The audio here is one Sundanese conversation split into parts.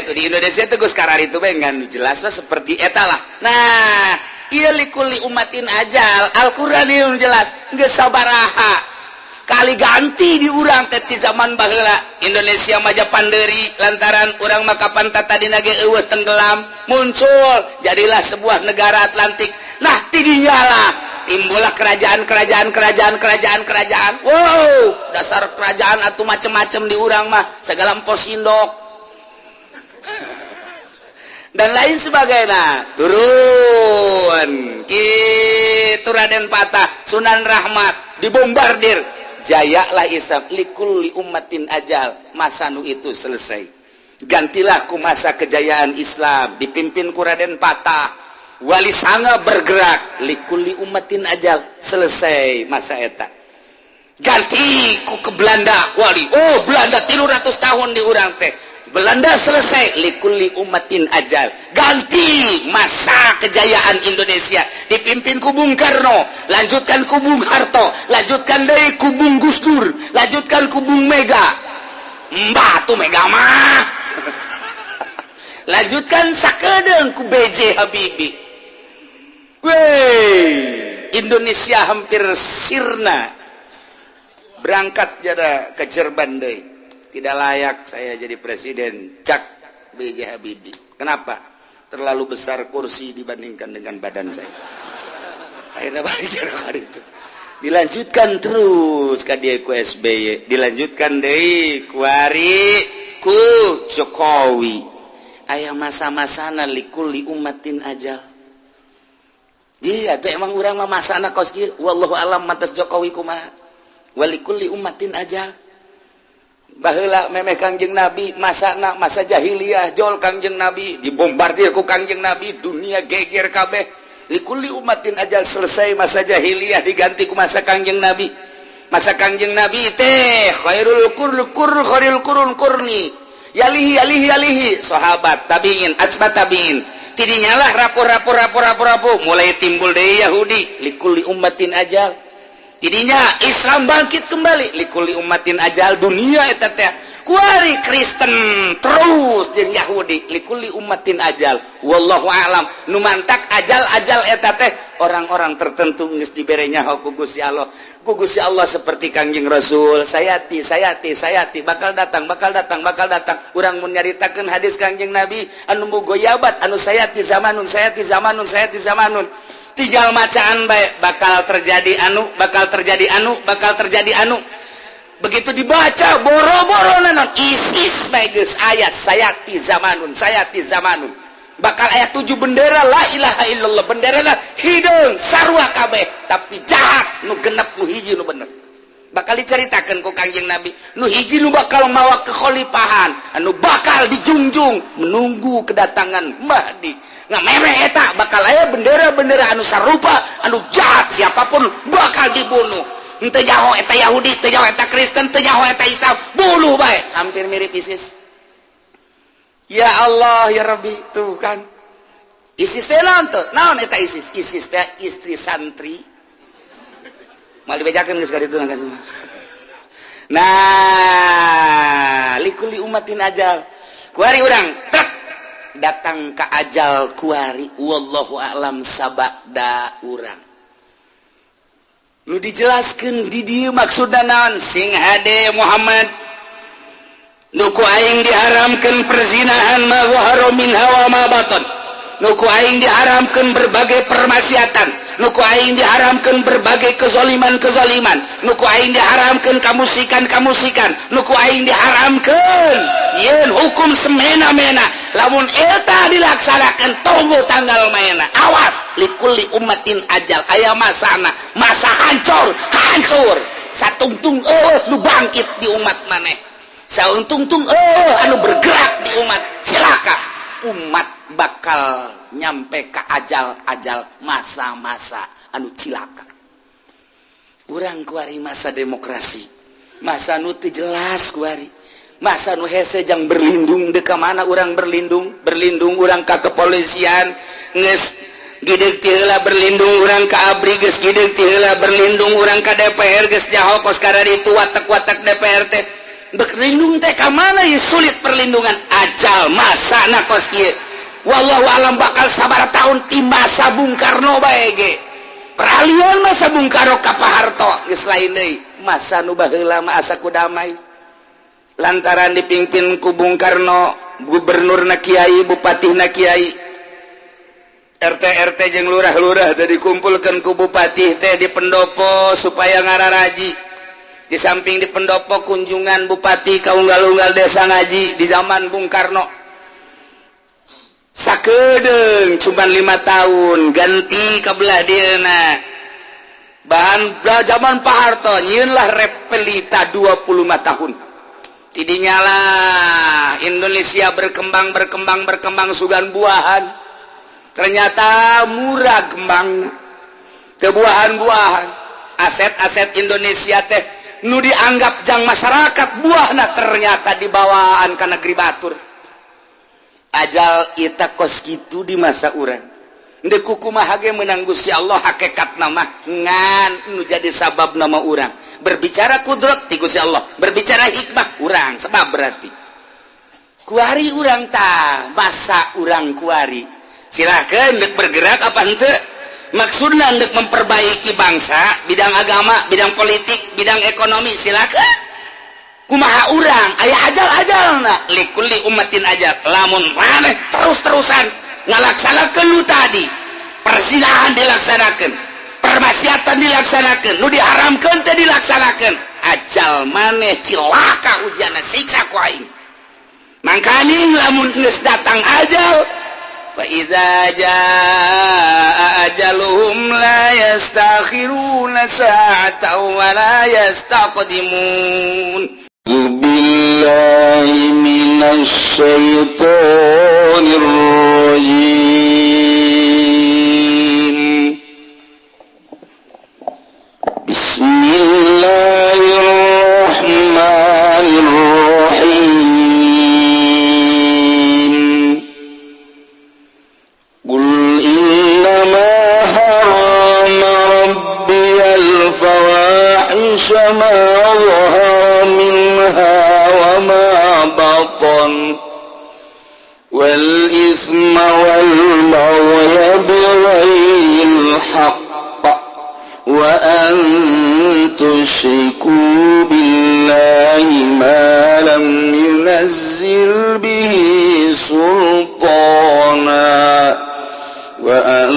Tuh di Indonesia tuh geus kararitu bae, ngan jelas mah seperti eta lah. Nah, ieu likulli ummatin ajal, Al-Qur'an ieu jelas geus sabaraha kali ganti di urang teh ti zaman baheula. Indonesia maja panderi lantaran urang mah kapan tadina ge eueuh, tenggelam, muncul jadilah sebuah negara Atlantik. Nah, tidinya lah timbullah kerajaan, kerajaan, kerajaan, kerajaan, kerajaan. Wow, dasar kerajaan atau macem-macem di urang mah, segala posindok dan lain sebagainya. Turun gitu Raden Patah, Sunan Rahmat dibombardir, jayalah Islam. Likulli ummatin ajal, masa nu itu selesai, gantilah ku masa kejayaan Islam dipimpin ku Raden Patah. Wali Sanga bergerak, likulli ummatin ajal, selesai masa eta, ganti ku ke Belanda. Wali, oh, Belanda 300 tahun di urang teh. Belanda selesai, likulli ummatin ajal, ganti masa kejayaan Indonesia dipimpin ku Bung Karno, lanjutkan ku Bung Harto, lanjutkan dari ku Bung Gus Dur, lanjutkan ku Bung Mega. Mbah tuh Mega mah. Lanjutkan sakedeung ku BJ Habibie. Wey, Indonesia hampir sirna. Berangkat jada ke Jerban deui. "Tidak layak saya jadi presiden," cak BJ Habibie. Kenapa? "Terlalu besar kursi dibandingkan dengan badan saya." Akhirnya balik jadi itu. Dilanjutkan terus ka dia ku SBY, dilanjutkan deui kuari ku Jokowi. Aya masa-masana likulli ummatin ajal. Iya, tuh emang urang mah masana kos kieu. Wallahu alam matas Jokowi kumaha. Walikulli ummatin ajal. Baheula memeh Kangjeng Nabi, masana masa jahiliyah, jol Kangjeng Nabi, dibombardir ku Kangjeng Nabi, dunia geger kabeh. Likulli ummatin ajal, selesai masa jahiliyah, diganti ku masa Kangjeng Nabi. Masa Kangjeng Nabi teh khairul qurun qur khairul qurun qurni, yalihi yalihi yalihi sahabat, tabiin, atsba tabiin. Tidinya lah rapuh, rapuh, rapuh, rapuh, rapuh, mulai timbul deui Yahudi. Likulli ummatin ajal. Tidinya Islam bangkit kembali, likulli ummatin ajal. Dunia eta teh kuari Kristen terus jeung Yahudi, likulli ummatin ajal. Wallahu alam, nu mantak ajal-ajal eta teh orang-orang tertentu geus dibere nyaho ku Gusti Allah, ku Gusti Allah seperti Kangjeng Rasul, sayati, sayati, sayati, bakal datang, bakal datang, bakal datang. Urang mun nyaritakeun hadis Kangjeng Nabi anu mugoyabat, anu sayati zamanun, sayati zamanun, sayati zamanun, tinggal macaan baik, bakal terjadi anu, bakal terjadi anu, bakal terjadi anu. Begitu dibaca boro-boro nanon ISIS bae geus aya. Sayati zamanun, sayati zamanun, bakal aya tujuh bendera la ilaha illallah, bendera lah hideung sarua kabeh tapi jahat. Nu genep, nu hiji nu bener, bakal diceritakan ku Kangjeng Nabi, nu hiji nu bakal mawa kekhalifahan, anu bakal dijunjung menunggu kedatangan Mahdi. Ngamere eta bakal aya bendera-bendera anu sarupa anu jahat, siapapun bakal dibunuh. Henteu nyaho eta Yahudi, teu nyaho eta Kristen, teu nyaho eta Islam, bunuh bae. Hampir mirip ISIS. Ya Allah, ya Rabbi, tuh kan ISIS teh naon tuh? Naon eta ISIS? ISIS teh istri santri. Mal dibejakeun geus ka ditu. Nah, likulli ummatin ajal. Kuari urang truk datang ke ajal kuari, wallahu a'lam sabada urang. Nu dijelaskeun di dieu maksudna naon? Sing hade Muhammad, nu ku aing diharamkeun perzinahan, ma zahara minha wa ma batan, nu ku aing diharamkeun berbagai permaksiatan, nu ku aing diharamkeun berbagai kezoliman-kezoliman, nu ku aing diharamkeun kamusikan-kamusikan, nu ku aing diharamkeun yeun hukum semena-mena. Lamun eta dilaksanakan, tunggu tanggal maena. Awas, likulli ummatin ajal. Aya masana masa hancur, hancur satungtung. Oh, nu bangkit di umat maneh sauntungtung, oh, anu bergerak di umat, cilaka. Umat bakal nyampe ke ajal-ajal, masa-masa anu cilaka. Urang kuari masa demokrasi, masa nu teu jelas kuari, masa nu hese jang berlindung. Deka mana urang berlindung? Berlindung urang ka kepolisian geus gideg ti heula, berlindung urang ka ABRI geus gideg ti heula, berlindung urang ka DPR geus nyaho kos kararitu watak-watak DPR teh. Berlindung teh ka mana ya, sulit perlindungan ajal masa na kos kieu. Wallahu alam bakal sabar tahun ti masa Bung Karno bae ge. Peralihan masa Bung Karno ka Pak Harto geus lain deui. Masa nu baheula mah asa ku damai. Lantaran dipimpin ku Bung Karno, gubernurna kiai, bupatihna kiai. RT RT jeung lurah-lurah teh dikumpulkeun ku bupati teh di pendopo supaya ngararaji. Di samping di pendopo kunjungan bupati ka unggal-unggal desa ngaji di zaman Bung Karno. Sakedeung cuman 5 tahun ganti ka belah dieuna. Bahan zaman Pak Harto nyieunlah Repelita 25 tahun. Tidinya lah Indonesia berkembang berkembang berkembang sugan buahan. Ternyata murah kembang kebuahan-buahan aset-aset Indonesia teh nu dianggap jang masyarakat buahna ternyata dibawaan ka negeri batur. Ajal ita kos kitu di masa urang. Ndek kumaha ge meunang Gusti Allah hakikat nama ngan nu jadi sabab nama urang. Berbicara kudrat ti Gusti Allah, berbicara hikmah urang sebab berarti. Kuari urang tah, masa urang kuari. Silakan ndek bergerak apa henteu? Maksudna ndek memperbaiki bangsa, bidang agama, bidang politik, bidang ekonomi, silakan. Kumaha urang aya ajal-ajalna likulli ummatin ajal. Lamun maneh terus-terusan ngalaksanakeun nu tadi, perzinahan dilaksanakeun, permaksiatan dilaksanakeun, nu diharamkeun teh dilaksanakeun, ajal maneh cilaka ujianna siksa ku aing. Mangkaning lamun geus datang ajal, fa iza jaa ajaluhum la yastakhiruna sa'atan wa la yastaqdimun. Billahi minasy syaithanir rajim. Bismillahirrahmanirrahim. Qul innama harrama rabbiyal fawahisha ma dhahara minha wa ma batan wal ithma wal baghya bighayril haqq wa an tusyriku billahi ma lam yunazzil bihi sultana wa an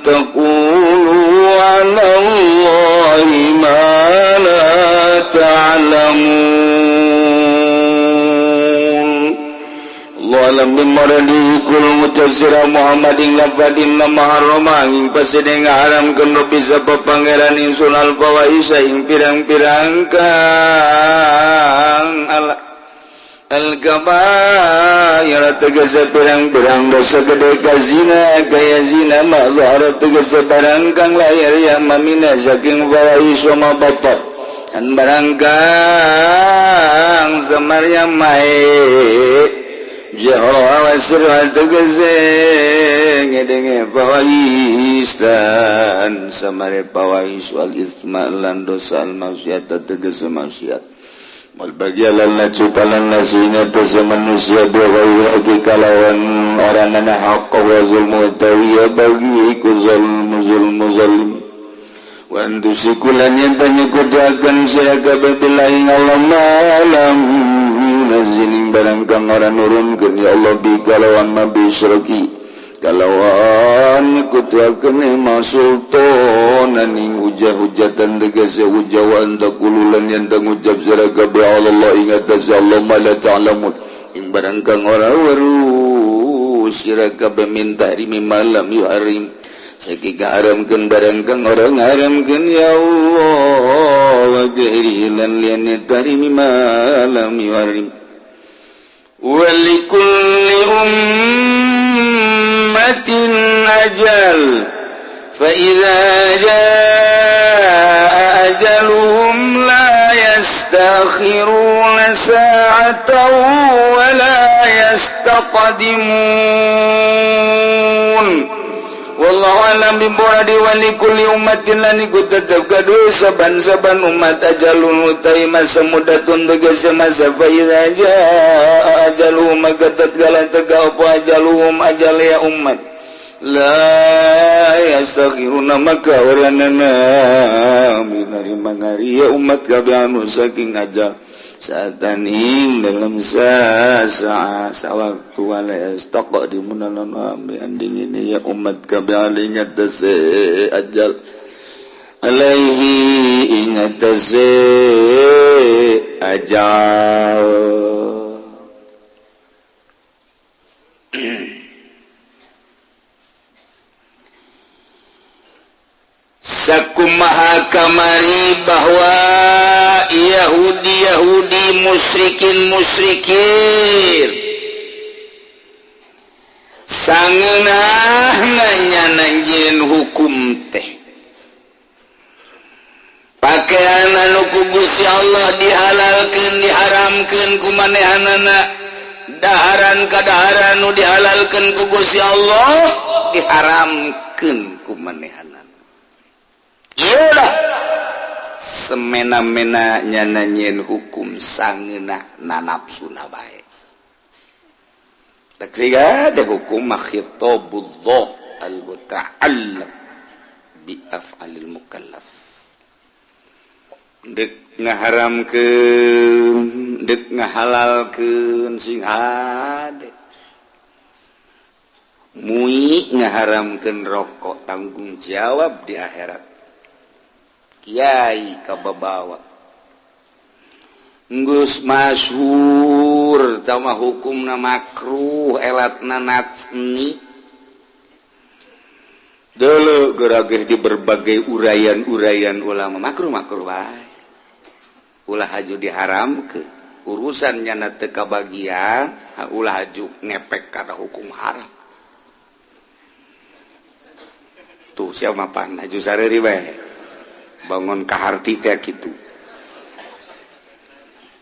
taqulu 'ala Allahi ma la ta'lamun. Alam bimoradi kul mutafsira Muhammadin lafadin lama haroma ing pasede ngaharamkeun Rabbi sapa pangeran ingsun al fawahisha ing pirang-pirang kang ala al kabair tegese pirang-pirang dosa gede ka zina kaya zina ma zahara tegese barang kang lahir ya mamina saking fawahisha ma bapak an barang kang samarya mae jahra wa sirra tegese ngedenge fawahis dan samare fawahis wal itsma lan dosa al maksiat tegese maksiat wal bagialan la cupalan nasina tegese manusia bi ghairi kalawan oranana haqq wa zulmu tawiya bagi ku zulmu zulmu zalim wa antusikulan yang tanyekudakan sira kabeh billahi Allah malam nazilin barang kang ora nurunkeun ya Allah bi kalawan ma bi syirki kalawan kutuakeun ma sultanan ing hujah-hujatan tegese hujah wa anta kululan yang ngucap sira kabeh Allah ingat Allah ma la ta'lamun ing barang kang ora weruh sira kabeh min tahrimi malam yuharim saiki gaharamkeun barang kang ora ngaharamkeun ya Allah wa ghairi lan liyane tahrimi malam yuharim. Walikulli ummatin ajal fa idza jaa ajaluhum la yastakhiruna sa'atan wa la yastaqdimun. Wallahu a'lam bimuradi wa likulli ummatin lan iku tetep kadue saban-saban umat ajalun utai masa mudatun tegese masa fa idza jaa ajaluhum maka tatkala teka apa ajaluhum ajal ya umat la yastakhiruna maka oranana minarima ngari ya umat kabeh anu saking ajal saataning dalam sa'a sawaktu wala yastaqdimuna lana bi anding ini ya umat kabeh alinya tase ajal alaihi ingat tase ajal. Sakumaha kamari bahwa Yahudi Yahudi musyrikin musyrikin sangeunah nanya nanjieun hukum teh pakaian anu ku Gusti Allah dihalalkeun diharamkeun ku manehanana, daharan kadaharan nu dihalalkeun ku Gusti Allah diharamkeun ku manehanana. Iyalah semena-mena nyananyin hukum sangeunah na nafsuna bae. Tak siga ada hukum khitabullah al-muta'alliq bi af'alil mukallaf. Dek ngaharamkeun, dek ngahalalkeun sing hade. Mui ngaharamkeun rokok tanggung jawab di akhirat. Kiai kababawa geus masyhur tama hukumna makruh elatna natni deuleu gerageh di berbagai uraian-uraian ulama makruh makruh bae ulah haju diharamkeun urusan nyana teu kabagian ulah haju ngepek kana hukum haram tuh siapa mapan haju sareuri bae bangun kaharti teh kitu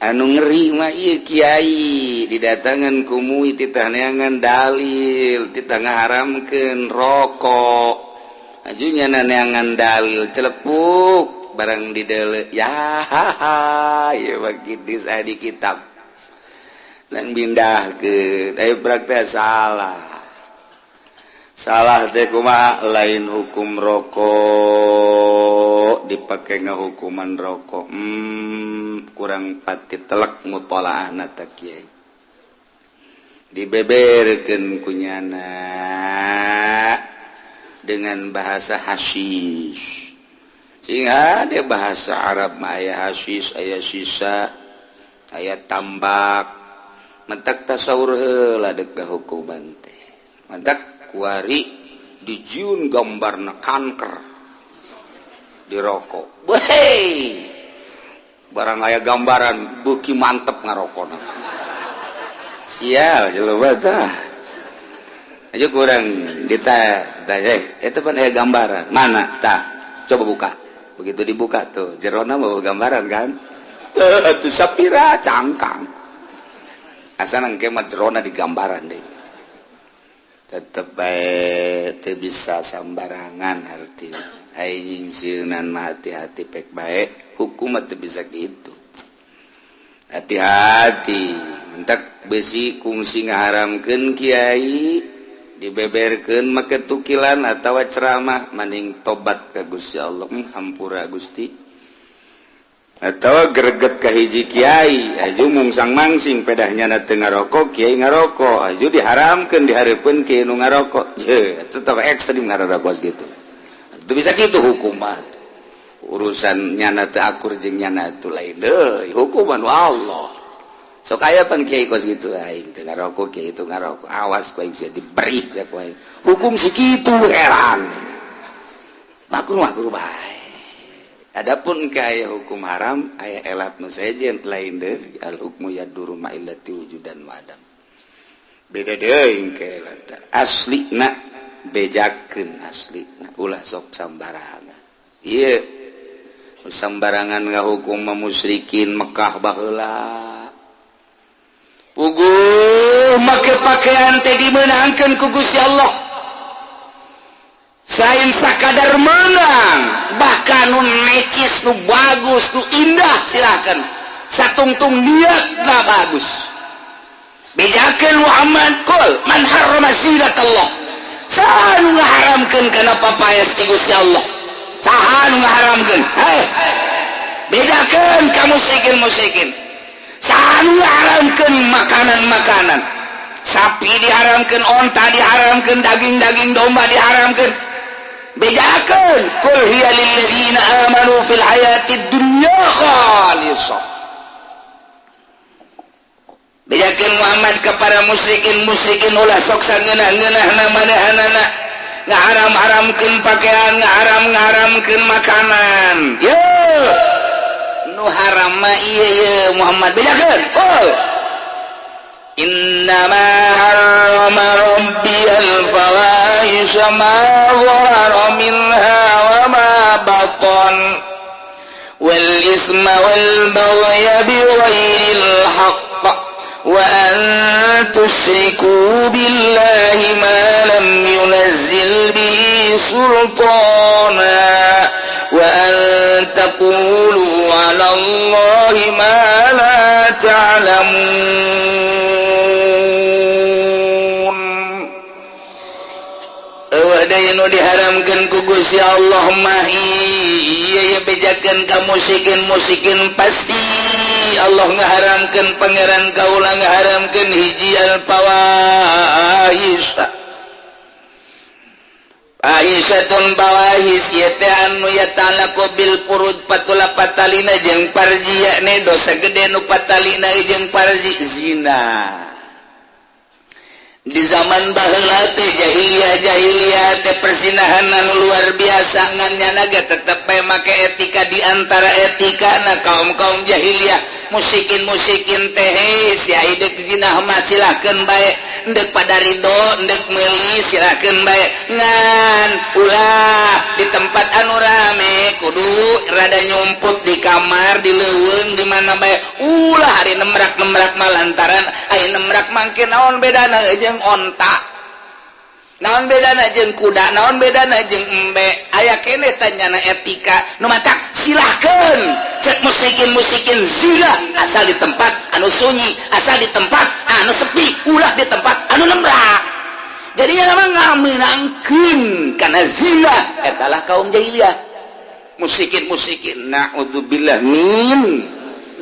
anu ngeri mah ieu kiai didatangan ku mui titah neangan dalil titah ngaharamkeun rokok ajunya neangan dalil celepuk barang dideuleu ya ha ieu mah kitu sae di kitab nang bindahkeun aya praktek salah. Salah teh kumaha lain hukum rokok dipake ngahukuman rokok kurang pati telek mutolaahna teh kiai dibeberkeun ku nyana dengan bahasa hashish sehingga ada bahasa Arab mah aya hashish aya sisa aya tambak mentak tasawur heula deuk hukuman teh mentak kuari dijiun gambarna kanker dirokok. Weh, barang aya gambaran beuki mantep ngarokona. Sial jelema tah. Aja kurang ditanya, eta pan aya gambaran. Mana tah? Coba buka. Begitu dibuka tuh, jerona mau gambaran kan? Tuh sapira cangkang. Asa nangke mah jerona di gambaran deh. Tetep bae teu bisa sambarangan artina. Aing nyingsieunan mah hati-hati pek bae, hukum mah teu bisa kitu. Hati-hati, mentak besi kungsi ngaharamkeun kiai dibeberkeun make tukilan atawa ceramah maning tobat ka Gusti Allah, hampura Gusti. Atawa greget ka hiji kiai aju mungsang mangsing pedahnya na teu ngarokok kiai ngarokok aju diharamkeun dihareupeun kiai nu ngarokok ye tetep ekstrim ngarokok gitu teu bisa kitu hukuman urusan nyana teu akur jeung nyana teu lain deui hukuman Allah sok aya pan kiai kos kitu aing teu ngarokok kiai teu ngarokok awas ku aing sia diberi sia ku aing hukum si kitu heran makruh makruh bae. Adapun kaya hukum haram aya elat nu sejen lain deui al hukmu yaduru ma illati wujudan wa adam. Beda deui ke elat aslina bejakeun aslina ulah sok sambarangan. Ieu sambarangan ngahukum musyrikin Mekah baheula. Puguh make pakaian teh dimeunangkeun ku Gusti Allah. Sain sakadar menang, bahkan nu necis, nu bagus, nu indah silakan. Satungtung niat lah bagus. Bejakeun Muhammad qul man harrama zinatallah. Saha nu ngaharamkeun kana papaes ti Gusti Allah? Saha nu ngaharamkeun? Hei. Bejakeun ka musyrikin-musyrikin. Saha nu ngaharamkeun makanan-makanan? Sapi diharamkeun, onta diharamkeun, daging-daging domba diharamkeun. Bejakeun qul hiya lil ladzina amanu fil hayatid dunya khalisah. Bejakeun Muhammad kepada musyrikin-musyrikin ulah sok sangeunah-ngeunahna manehanana ngaharam-haramkeun pakaian, ngaharam-ngaharamkeun makanan. Ye nu haram mah ieu ye Muhammad bejakeun. Qul innama harrama rabbiyal fawahisha ma dhahara minha wa ma batan wal isma wal baghya bighairil haqq wa an tusyriku billahi ma lam yunazzil bihi sultana wa an taqulu 'ala Allahi ma la ta'lamun. Eueuh nu diharamkeun ku Gusti Allah mah ieu ye bejakeun ka musyrikin-musyrikin pasti Allah ngaharamkeun pangeran kaula ngaharamkeun hiji al-fawahis. Fahisatun fawahis ieu teh anu yatalaku bil furuj patula patalina jeung parji yakni dosa gede nu patalina jeung parji zina. Di zaman baheula teh jahiliyah teh perzinahan anu luar biasa ngan nyana ge tetep bae make etika di antara etikana kaum-kaum jahiliyah musikin-musikin teh sia deuk zina mah silahkeun bae endek pada ridho endek meuli silahkeun bae ngan ulah di tempat anu rame kudu rada nyumput di kamar di leuweung di mana bae ulah hari nemrak-nemrak mah lantaran aya nemrak mangke naon bedana jeung onta, naon bedana jeung kuda, naon bedana jeung embe, aya keneh tanyana etika nu matak silahkeun cek musikin-musikin zina asal di tempat anu sunyi, asal di tempat anu sepi, ulah di tempat anu nemrak. Jadi nya mah ngamenangkeun kana zina eta lah kaum jahiliyah. Musikin-musikin naudzubillah min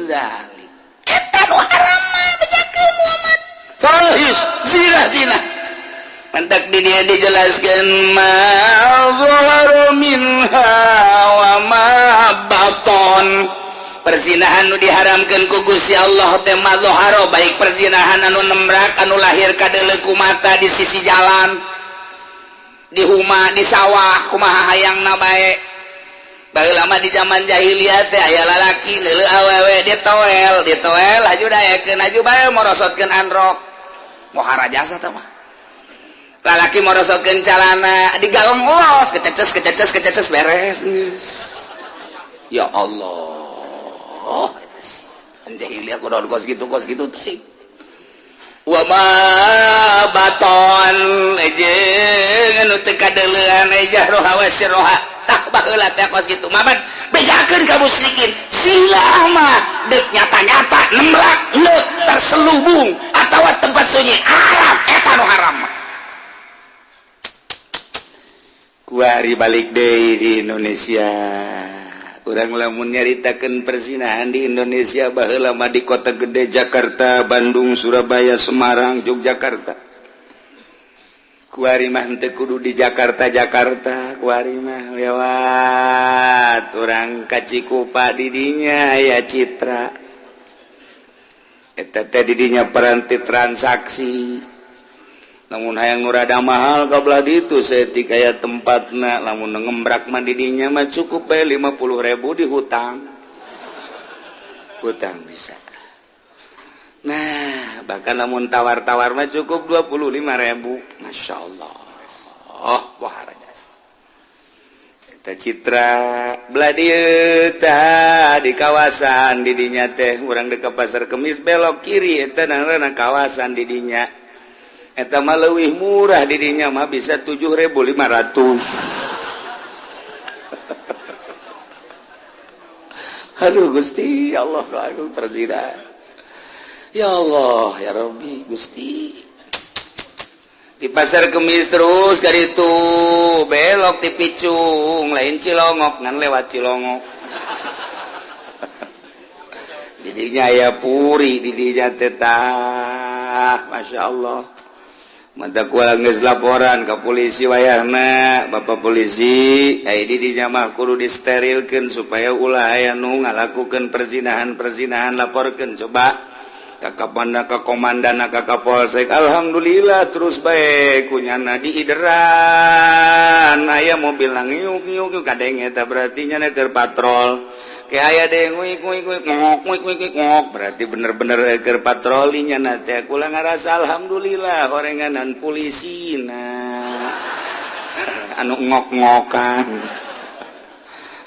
zalik. Eta nu haram mah bejakeun Muhammad. Fahis zina zina. Mantak di dia dijelaskan ma zahara minha wa ma baton. Perzinahan nu diharamkeun ku Gusti Allah teh ma zahara baik perzinahan anu nemrak anu lahir kadeuleu ku mata di sisi jalan, di huma, di sawah, kumaha hayangna bae. Baheula mah di zaman jahiliyah teh aya lalaki neuleuh awewe ditoel, ditoel laju daekeun laju bae morosotkeun androk. Mohara jasa teh mah. Lalaki morosotkeun calana digalong los kececes kececes kececes beres. Ya Allah. Oh, itu sih. Jahiliyah kudu kos gitu teh. Wa ma baton jeung anu teu kadeuleuan jahroha wa sirroha. Tah baheula teh kos kitu. Maman bejakeun ka musyrikin. Sila mah deuk nyata-nyata nemrak leuk terselubung atawa tempat sunyi haram eta nu haram. Kuari balik deui di Indonesia. Urang lamun nyaritakeun perzinahan di Indonesia baheula mah di kota gede Jakarta, Bandung, Surabaya, Semarang, Yogyakarta. Kuari mah henteu kudu di Jakarta, Jakarta, kuari mah lewat urang ka Cikupa di dinya aya Citra. Eta teh di dinya peranti transaksi. Lamun hayang nu rada mahal ka belah ditu saeutik aya tempatna, lamun ngembrak mah di dinya mah cukup bae 50.000 dihutang. Hutang bisa. Nah, bahkan lamun tawar-tawar mah cukup 25.000. Masya Allah. Oh, wah rajas. Eta Citra belah dieu tah di kawasan di dinya teh urang deuk ka Pasar Kemis belok kiri eta ngaranna kawasan di dinya. Eta mah leuwih murah di dinya mah bisa 7.500. Aduh Gusti Allah doaku perzinahan. Ya Allah ya Rabbi Gusti. Di pasar Kemis terus kali itu belok di Picung lain Cilongok ngan lewat Cilongok. Didinya aya puri didinya tetah Masya Allah. Mata kula geus laporan ka polisi wayahna Bapak polisi ai didinya mah kudu disterilkeun supaya ulah aya nu ngalakukeun perzinahan-perzinahan laporkeun coba ka kapanda ka komandan ka kapolsek. Alhamdulillah terus bae kunyana diideran aya mobil ngiuk-ngiuk kadenge eta berarti nya keur patrol. Ke aya deui nguik nguik nguik ngok nguik nguik ngok berarti bener-bener keur patroli nya na teh kula ngarasa alhamdulillah horenganan polisina anu ngok-ngokan.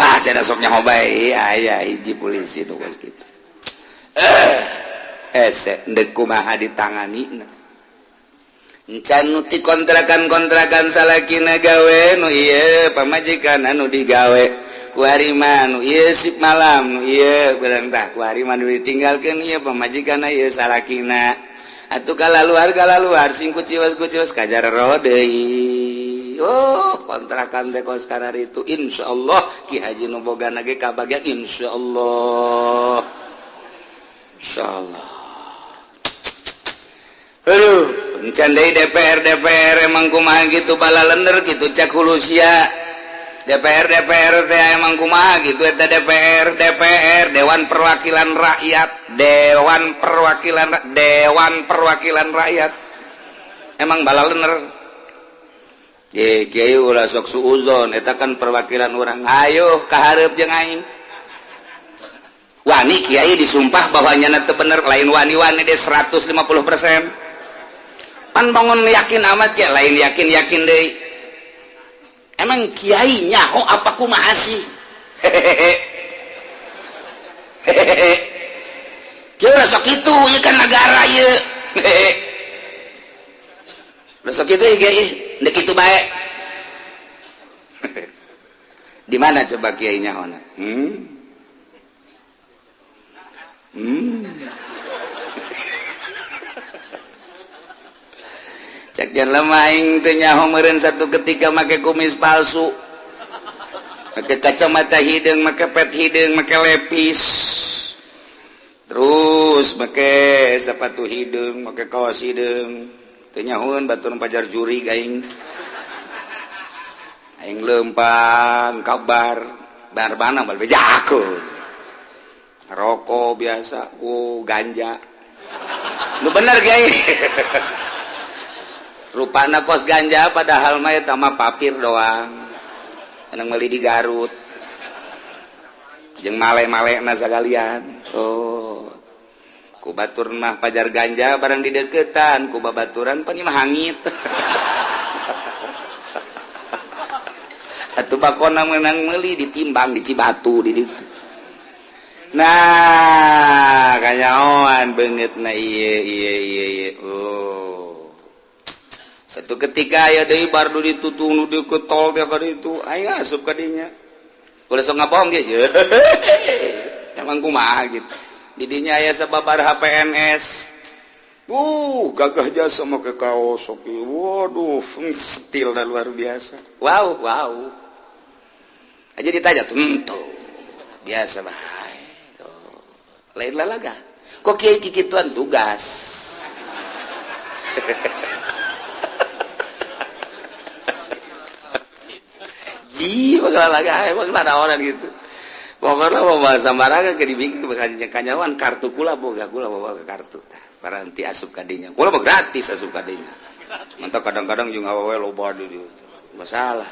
Ah cenah sok nyaho bae aya hiji polisi nu kos kitu. Ese ndek kumaha ditangani encan nu ti kontrakan-kontrakan salakina gawe nu ieu pamajikan anu digawe ku hari mah nu ieu sip malam nu ieu beurang tah ku hari mah nu ditinggalkeun ieu pamajikanna ieu salakina atuh kalaluar sing kuciwas-kuciwas kajar roh deui. Oh kontrakan teh kos kararitu insyaallah Ki Haji nu bogana ge kabagian insyaallah insyaallah. Aduh encan deui DPR DPR emang kumaha kitu balalender kitu cak hulusia DPR DPR teh emang kumaha gitu eta DPR DPR Dewan Perwakilan Rakyat Dewan Perwakilan Dewan Perwakilan Rakyat emang balalener ye kiai ulah sok suuzon eta kan perwakilan urang ayo ka hareup jeung aing wani kiai disumpah bahwa nyana teu bener lain wani-wani deh 150% pan bangun yakin amat kiai lain yakin-yakin deui. Emang kiai nyaho apa kumaha sih? Hehehe. Hehehe. Kieu sok kitu ieu kan negara ieu. Hehehe. Sok kitu ieu kiai, ndek kitu bae. Di mana coba kiai nyahona? Cek jan lemah aing teu nyaho meureun satu ketika make kumis palsu. Make kacamata hideung, make pet hideung, make lepis. Terus make sepatu hideung, make kaos hideung. Teu nyahoeun batur pajar jurig aing. Aing leumpang kabar, barbana bal bejakeun. Rokok biasa, ganja. Nu bener kiai. Rupana kos ganja padahal mah eta mah papir doang. Menang meuli di Garut. Jeung male-malena sagalian. Oh. Ku batur mah pajar ganja barang dideketan, ku babaturan pan mah hangit. Atuh bakona menang meuli ditimbang di Cibatu di ditu. Nah, kanyaoan beungeutna ieu ieu ieu ieu. Oh. Satu ketika aya deui bardu ditutung nu diketol teh ka ditu, aing asup ka dinya. Ulah sok ngabohong ge. Emang kumaha gitu. Di dinya aya sababaraha PNS. Gagah jasa make kaos sok. Waduh, stilna luar biasa. Wow, wow. Aja ditanya tentu. Biasa bae. Lain lalaga. Kok kiai kikituan tugas. Ji bakal emang nanaonan gitu. Pokoknya mau bahasa maraga ke dibingkir bakal kanyawan kartu kula boga kula bawa ke kartu. Paranti asup kadinya. Kula mah gratis asup kadinya. Mantap kadang-kadang jeung awewe loba di dieu. Masalah.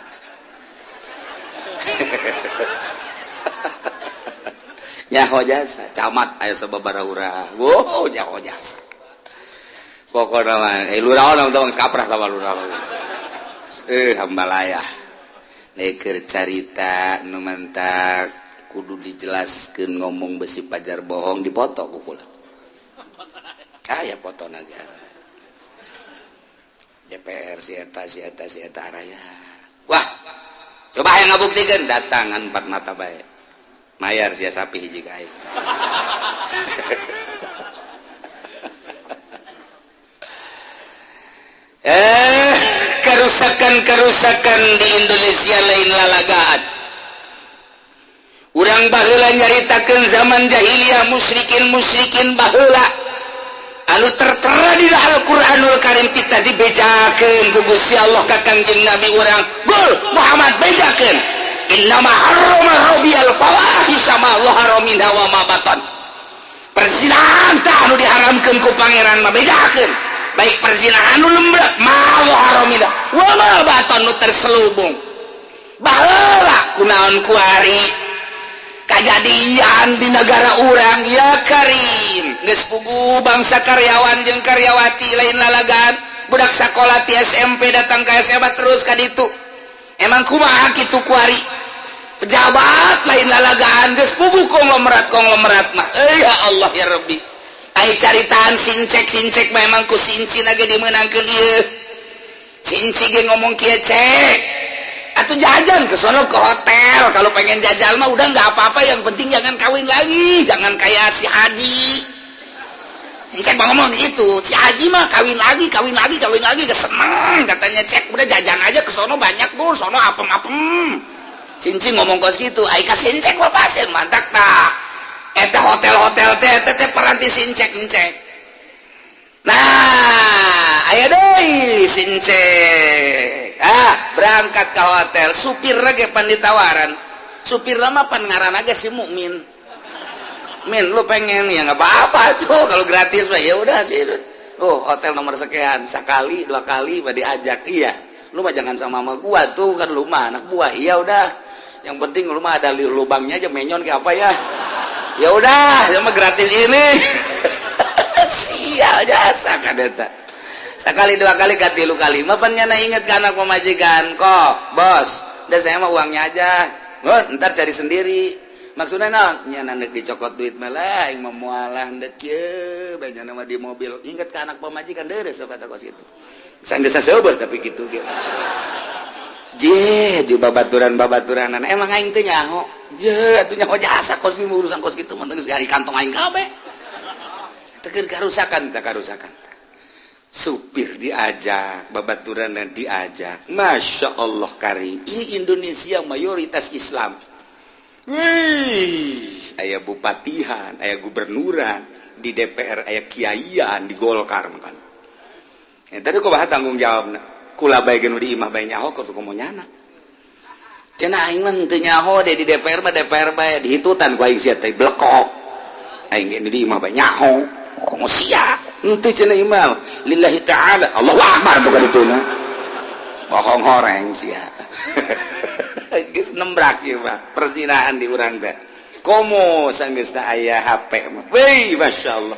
Nyaho jasa, camat aya sababaraha urang. Wow, nyaho jasa. Pokokna mah lurah urang tong kaprah sama lurah. Hambalaya. Neker carita nu mantak kudu dijelaskeun ngomong besi pajar bohong dipoto ku kula. Aya foto nagara. DPR si eta si eta si eta araya. Wah, coba hayang ngabuktikeun datangan empat mata bae. Mayar sia sapi hiji ka aing. Kerusakan-kerusakan di Indonesia lain lalagaan. Urang baheula nyaritakeun zaman jahiliyah musyrikin-musyrikin baheula anu tertera di Al-Qur'anul Karim kita dibejakeun ku Gusti Allah ka Kangjeng Nabi urang. Gul Muhammad bejakeun. Innama harrama rabbiyal fawahisha ma zahara minha wa ma batan. Perzinahan tah anu diharamkeun ku pangeran mah bejakeun. Baik perzinahan nu lembrek ma zahara minha wa ma batan nu terselubung. Baheula kunaon kuari kajadian di negara urang ya Karim geus puguh bangsa karyawan jeung karyawati lain lalagan budak sakola ti SMP datang ke SMA terus ka ditu emang kumaha kitu kuari pejabat lain lalagaan geus puguh konglomerat mah ya Allah ya Rabbi ai caritaan sincek-sincek mah emang ku sinci ge dimeunangkeun ieu sinci ge ngomong kieu cek atau jajan ke sono ke hotel kalau pengen jajan mah udah nggak apa-apa yang penting jangan kawin lagi jangan kayak si Haji cek bang ngomong itu si Haji mah kawin lagi gak seneng katanya cek udah jajan aja ke sono banyak tuh sono apem-apem cincin ngomong kos gitu ai ka sincek mah pasir mantak tak eta hotel-hotel teh teh peranti sincek nah aya deui sincek berangkat ke hotel supir lagi pan ditawaran supir lama pan ngaran aja si mukmin min lu pengen ya nggak apa-apa tuh kalau gratis mah ya udah sih oh hotel nomor sekian sekali dua kali mah diajak iya lu mah jangan sama gua tuh kan lu mah anak buah iya udah yang penting lu mah ada lubangnya aja menyon kayak apa ya ya udah sama gratis ini sial jasa kan eta sekali dua kali katilu kali mah pan nyana inget ke anak pemajikan kok bos udah saya mah uangnya aja oh, ntar cari sendiri maksudnya naon nyana ndek dicokot duit malah aing mah moalah ndek kieu bae nyana mah di mobil inget ke anak pemajikan deres kata kos kitu sanggeus saseubeuh tapi kitu ge je di babaturan-babaturanan emang aing teh nyaho je atuh nyaho jasa kos urusan kos kitu mah geus ari kantong aing kabeh teh keur karusakan teh karusakan supir diajak, babaturan diajak. Masya Allah Karim. Ini Indonesia mayoritas Islam. Wih, aya bupatihan, aya gubernuran, di DPR aya kiaian, di Golkar makan. Ya, tadi kok bahas tanggung jawabna. Kula bae geus di imah bae nyaho kok komo nyana. Cenah aing mah teu nyaho deh di DPR mah DPR bae dihitutan ku aing sia teh blekok. Aing ge di imah bae nyaho, komo sia. Henteu cenah imam lillahi ta'ala Allahu akbar tuh kadituna bohong horeng sia geus nembrak ieu mah perzinahan di urang teh komo sanggeusna aya HP mah weuy masyaallah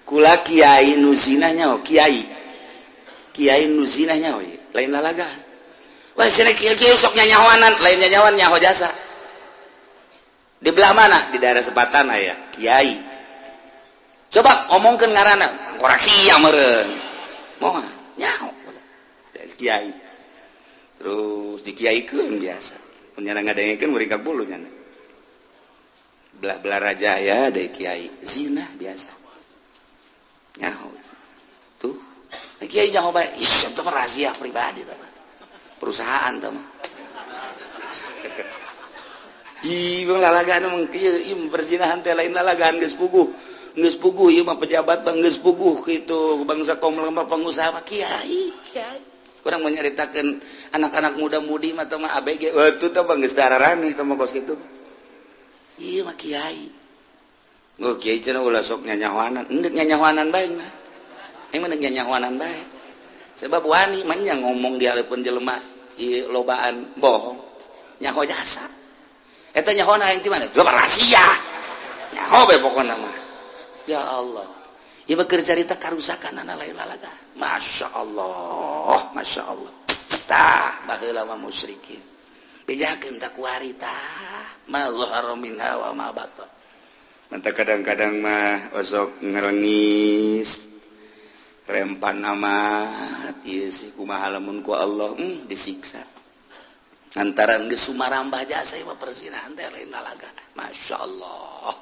kula kiai nu zina nya kiai kiai nu zina nya lain lalagaan wah cenah kiai sok nyanyahoanan lain nyanyahoan nyaho jasa di belah mana di daerah Sepatan aya kiai coba ngomongkeun ngaranna koreksi ya meureun moal nyaho kiai terus dikiaikeun biasa mun nyana ngadengekeun muringkak bulu nyana belah-belah raja ya deui kiai zina biasa nyaho tuh kiai nyaho bae ih itu mah rahasia pribadi tah perusahaan tah mah ih bang lalagaan mah kieu ieu perzinahan teh lain lalagaan geus puguh geus puguh ieu mah pejabat bang geus puguh kitu bangsa konglomerat pengusaha mah kiai kiai urang menyaritakeun anak-anak muda-mudi mah teh mah ABG atuh teh bang geus dararaneh teh mah kos kitu ieu mah kiai oh kiai cenah ulah sok nyanyahoanan endek nyanyahoanan bae mah aing mah nyanyahoanan bae sebab wani mah nya ngomong di hareupeun jelema ieu lobaan bohong nyaho jasa eta nyahoana aing ti mana loba rahasia nyaho bae pokona mah ya Allah ieu mah keur carita karusakan anak lain lalaga Masya Allah Masya Allah tah baheula mah musyrikin bejakeun ta kuari tah ma zahara minha wa ma batan mantap kadang-kadang mah osok ngerengis rempan amat ieu sih kumaha lamun ku Allah disiksa Lantaran geus sumarambah jasa mah perzinahan teh lain lalaga. Masya Allah.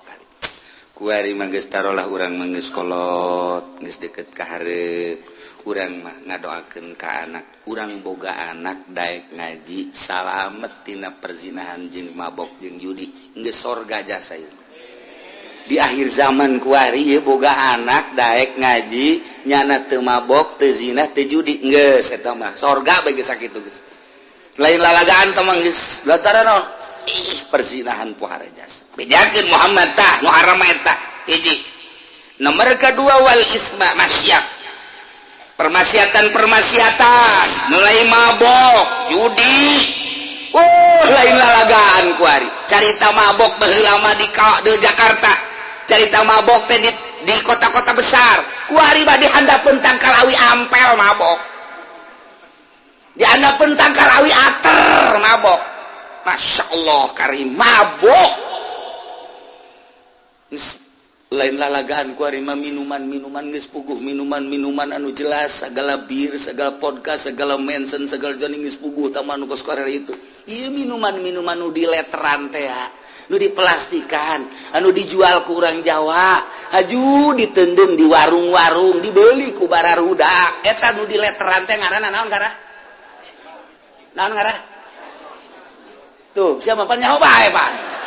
Kuari mah geus tarolah urang mah geus kolot, geus deket ka hareup. Urang mah ngadoakeun ka anak, urang boga anak daek ngaji salamet tina perzinahan jeung mabok jeung judi, geus sorga jasa ieu. Di akhir zaman kuari ieu boga anak daek ngaji nyana teu mabok, teu zina, teu judi, geus eta mah sorga bae geus sakitu geus. Lain lalagaan teh mah geus lantaran naon? Ih, perzinahan pohara jasa. Bejakeun Muhammad tah nu haram eta hiji. Nomor kedua wal isma maksiat. Permaksiatan-permaksiatan mulai mabok, judi. Oh, lain lalagaan kuari. Carita mabok baheula mah di Jakarta. Carita mabok teh di kota-kota besar. Kuari mah di handapeun tangkal awi ampel mabok. Di handapeun tangkal awi ater mabok. Masya Allah kari mabok. Lain lalagaan kuari mah minuman-minuman geus puguh, minuman-minuman anu jelas, segala bir, segala podcast, segala mention, segala joning geus puguh tah anu kos kuari itu. Ieu minuman-minuman nu dileteran teh, nu diplastikan, anu dijual ku urang Jawa, haju ditendem di warung-warung, dibeli ku bararudak. Eta nu dileteran teh ngaranna naon ngaran? Naon ngaran? Tuh, siapa pan nyaho bae, Pak?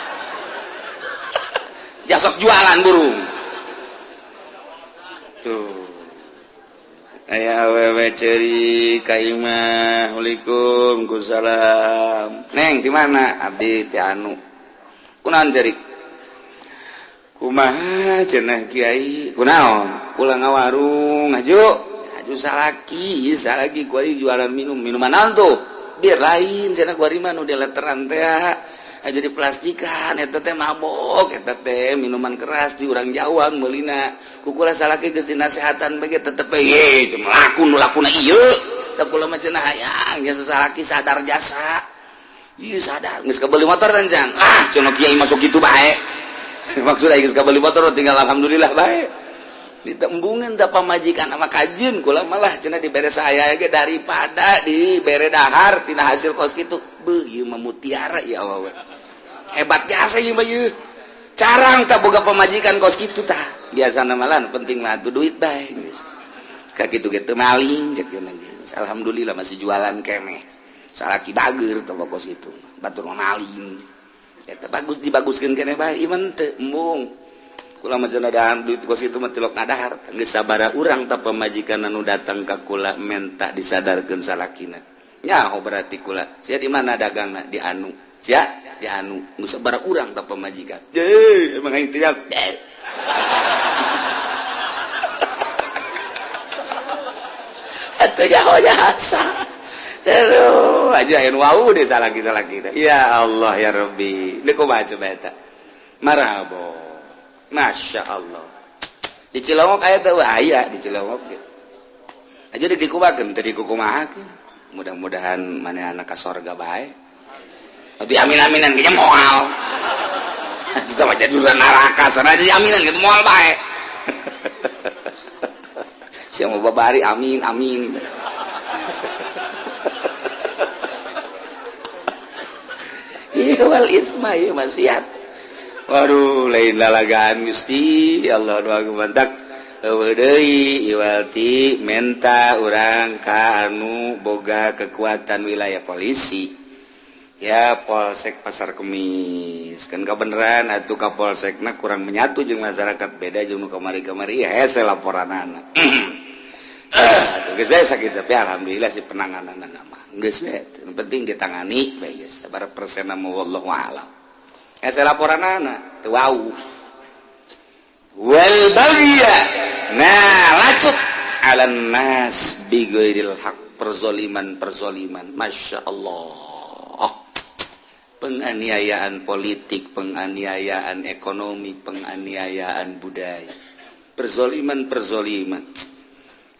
Jasok jualan burung. Tuh. Aya awewe ceuri ka imah. Assalamualaikum, salam. Neng, di mana? Abdi ti anu. Kunaon cerik? Kumaha cenah kiai? Kunaon? Kula ngawarung, aju. Aju salaki, ieu salaki kuari jualan minum. Minuman naon tuh? Bir lain cenah kuari mah nu dileteran teh. Aja diplastikan eta teh mabok, eta teh minuman keras di urang Jawa meulina. Ku kula salaki geus dinasehatan bae tetep ye laku nu lakuna ieu. Tah kula mah cenah hayang jasa salaki sadar jasa. Ieu sadar geus kabeli motor tancang. Ah cenah kiai masuk kitu bae. Maksud aing geus kabeli motor tinggal alhamdulillah bae. Ditembungan da pamajikan sama kajeun kula malah cenah dibere saya ge daripada dibere dahar tina hasil kos kitu. Beuh ieu mah mutiara ieu awewe. Hebat jasa ieu mah ieu. Carang tah boga pamajikan kos kitu tah. Biasana malah penting mah atuh duit bae geus. Ka kitu ge teu maling cek geus. Alhamdulillah masih jualan keneh. Salaki bager tah kos kitu. Batur mah maling. Eta bagus dibaguskeun keneh bae ieu mah teu embung. Kula mah cenah dahar duit kos kitu mah tilok ngadahar. Geus sabaraha urang tah pamajikan anu datang ka kula menta disadarkeun salakina. Nyaho berarti kula. Sia di mana dagangna? Di anu. Sia di anu. Geus sabaraha urang tah pamajikan. Deui emang aing teriak. Atuh nyaho jasa. Aduh, aja aya nu wau deh salaki-salaki. Ya Allah ya Rabbi. Deui kumaha coba eta? Marhaba. Masya Allah. Di Cilongok aya teh aya di Cilongok gitu. Aja dikumakeun teu dikukumahakeun. Mudah-mudahan manehna ka sorga bae. Tapi amin-aminan ge moal. Itu mah jadi urusan neraka, sana aja aminan gitu moal bae. Sia mau babari amin amin. Iya wal isma ieu maksiat. Waduh, lain lalagaan Gusti, Allah nu agung mantak eueuh deui iwalti menta urang ka anu boga kekuatan wilayah polisi. Ya Polsek Pasar Kemis. Kan kabeneran atuh ka polsekna kurang menyatu jeung masyarakat beda jeung nu kamari-kamari hese laporanana. Atuh geus bae sakitu tapi alhamdulillah si penangananna mah. Geus we, nu penting ditangani bae geus sabaraha persenna mah wallahu a'lam. Hese laporanana teu wau. Wal bagya nah lacut 'alan nas bi ghairil haq, perzoliman-perzoliman. Masya Allah. Penganiayaan politik, penganiayaan ekonomi, penganiayaan budaya, perzoliman-perzoliman.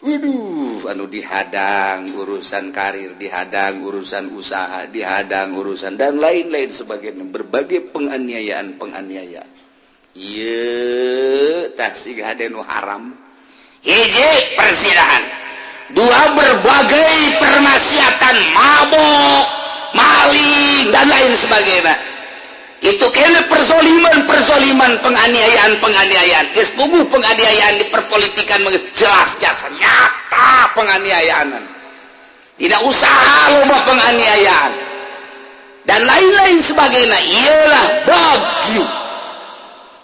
Waduh, anu dihadang urusan karir, dihadang urusan usaha, dihadang urusan dan lain-lain sebagainya, berbagai penganiayaan-penganiayaan. Ieu tah siga hade nu haram. Hiji perzinahan, dua berbagai permaksiatan, mabok, maling dan lain sebagainya. Itu kena persoliman-persoliman, penganiayaan-penganiayaan. Geus puguh penganiayaan di perpolitikan jelas jasa nyata penganiayaan. Tidak usah loba penganiayaan dan lain-lain sebagainya. Iyalah bagyu.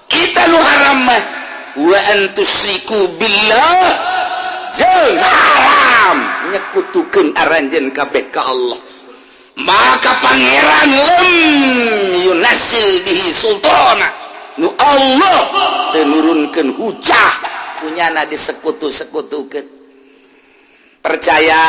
Kita nu haram mah wa antusyriku billah, jeung haram nyekutukeun aranjeun kabeh ka Allah. Maka pangeran lam yunasil bihi sultana, nu Allah teu nurunkeun hujah punyana disekutu-sekutukeun. Percaya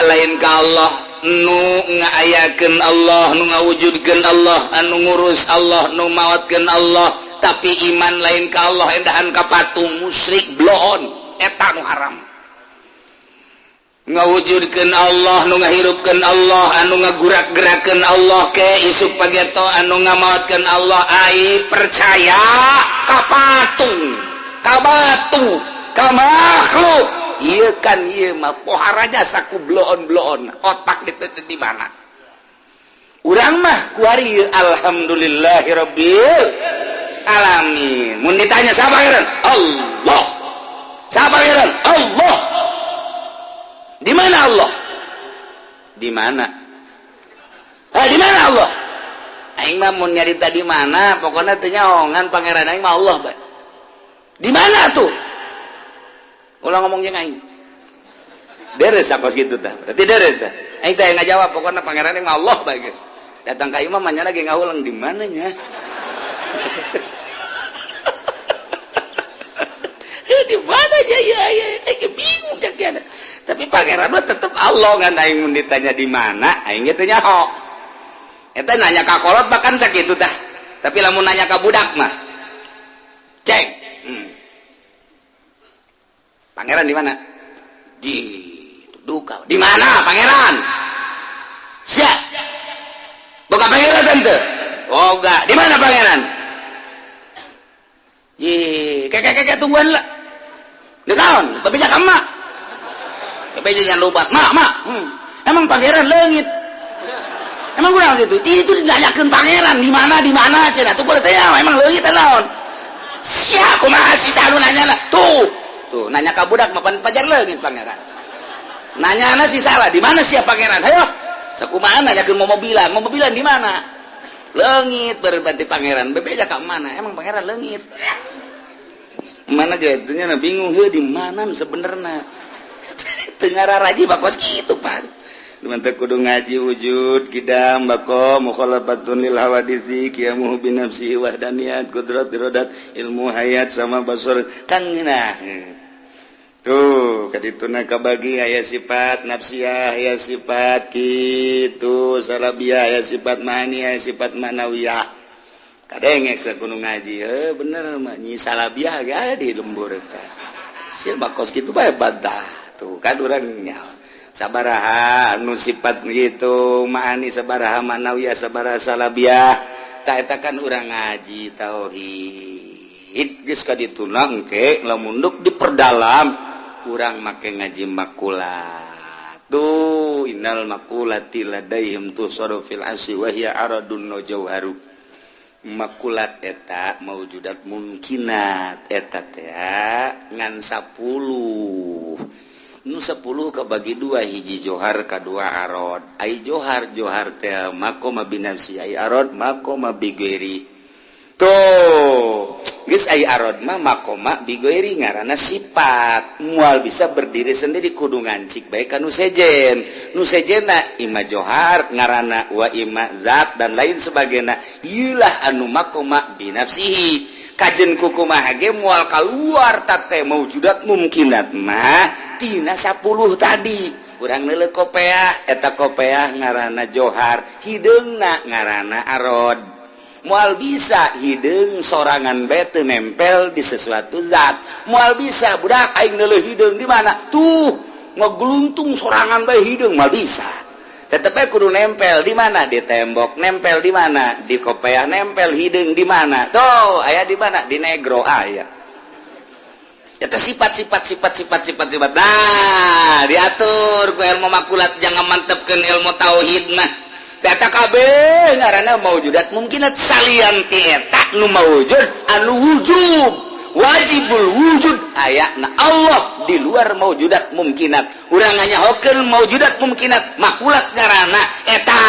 lain ka Allah, nu ngaayakeun Allah, nu ngawujudkeun Allah, anu ngurus Allah, nu maotkeun Allah, tapi iman lain ka Allah endahan ka patung musyrik bloon, eta nu haram. Ngawujudkeun Allah, nu ngahirupkeun Allah, anu ngagurak-gerakeun Allah ke isuk pageto, anu ngamaotkeun Allah, ai percaya ka patung, ka batu, ka makhluk. Ieu kan ieu mah pohara jasa ku bloon-bloon, otak di mana? Urang mah kuari alhamdulillahirabbil alamin. Mun ditanya siapa pangeran? Allah. Siapa pangeran? Allah. Di mana Allah? Di mana? Di mana Allah? Aing mah mun nyarita di mana, pokoknya teu nyaongan pangeran aing mah Allah bae. Di mana tuh? Ulah ngomong jeung aing. Deres kos kitu tah. Berarti deres tah. Aing teh ngajawab pokoknya pangeran aing mah Allah bae geus. Datang ka imah mah lagi ngaulang di mananya. Di mana ya ya ya, aing bingung cek dia. Tapi pangeran mah tetep Allah, ngan aing mun ditanya di mana aing ge teu nyaho. Eta nanya ka kolot bahkan sakitu tah. Tapi lamun nanya ka budak mah cek. Pangeran di mana? Di duka. Di mana pangeran? Sia. Boga pangeran tante. Oh enggak. Di mana pangeran? Ji, kek tungguan lah. Di kaon, tapi jangan mak. Tapi jangan lupa, mak, mak. Emang pangeran leungit. Emang kurang gitu. Itu ditanyakeun pangeran di mana cenah. Tuh gua tanya, emang leungit naon? Sia kumaha si anu nanya lah. Tuh. Tuh, nanya ka budak mapan pajar leungit pangeran. Nanyana si salah, di mana sia pangeran? Hayo. Sakumaha nanyakeun momobilan, momobilan di mana? Leungit berarti pangeran. Bebeja ka mana? Emang pangeran leungit. Mana gitunya na bingung heuh di mana sebenarnya. Tengara raji bakos kitu pan. Mantap kudu ngaji wujud kidam bako mukhalafatun lil hawadisi qiyamuhu bi nafsihi wahdaniyat qudrat iradat ilmu hayat sama basar kan ngeunah. Tuh kadituna kabagi aya sifat nafsiyah, aya sifat kitu salabiyah, aya sifat ma'ani, aya sifat manawiyah. Kadenge ke kudu ngaji heuh bener mah nyi salabiyah ge di lembur eta. Sia bakos kitu bae bantah. Tuh kan urang nyaho. Sabaraha anu sifat gitu ma'ani, sabaraha manawiyah, sabaraha salabiah. Ta eta kan urang ngaji tauhid geus ka dituna engke lamun duk diperdalam urang make ngaji makulat. Tuh innal makulati ladaihim tusaru fil asy wa hiya aradun jauharu. Makulat eta maujudat mungkinat eta teh ngan 10. Nu 10 kabagi 2, hiji johar kadua arod. Ai johar johar teh maqama binafsi, ai arod maqama bighairi. Tuh, geus ai arod mah maqama bighairi ngaranna sifat. Moal bisa berdiri sendiri kudu ngancik bae ka nu sejen. Nu sejenna ima johar ngaranna wa ima zat dan lain sebagainya. Ieulah anu maqama binafsihi. Kajen kukumaha ge moal kaluar tate maujudat mungkinat mah tina 10 tadi. Urang neuleuh kopeah, eta kopeah ngaranna johar, hideungna ngaranna arod. Moal bisa hideung sorangan bae teu nempel di sesuatu zat. Moal bisa budak aing neuleuh hideung di mana? Tuh, ngegeluntung sorangan bae hideung moal bisa. Tetep bae kudu nempel di mana? Di tembok, nempel di mana? Di kopeah nempel hideung di mana? Tuh, aya di mana? Di negro aya. Eta sifat sifat sifat sifat sifat sifat. Nah, diatur ku ilmu makulat jangan mantepkeun ilmu tauhid mah. Data kabeh ngaranna maujudat mungkinat salian ti eta nu maujud anu wujub wajibul wujud ayana Allah di luar maujudat mungkinat. Urang nganyahokeun maujudat mungkinat makulat ngaranna eta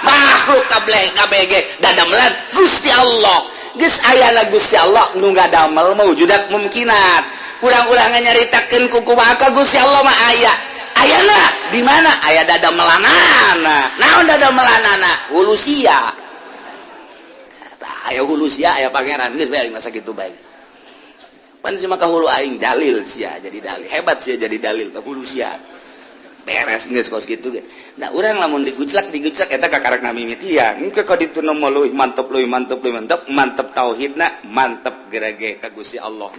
makhluk kabeh kabeh dadamelan Gusti Allah. Geus ayana Gusti Allah nu ngadamel maujudat mungkinat. Urang-urang nyaritakeun ku kumaha ka Gusti Allah mah aya. Ayana di mana? Aya dadamelanana. Naon dadamelanana? Hulusia. Tah aya hulusia aya pangeran geus bae masa kitu bae. Pan si maka hulu aing dalil sia jadi dalil. Hebat sia jadi dalil tah hulusia. Beres geus kos kitu ge. Nah urang lamun diguclak eta kakarak namimitian. Engke ka ditu nu leuwih mantep leuwih mantep leuwih mantep, mantep tauhidna, mantep gerege ka Gusti Allah.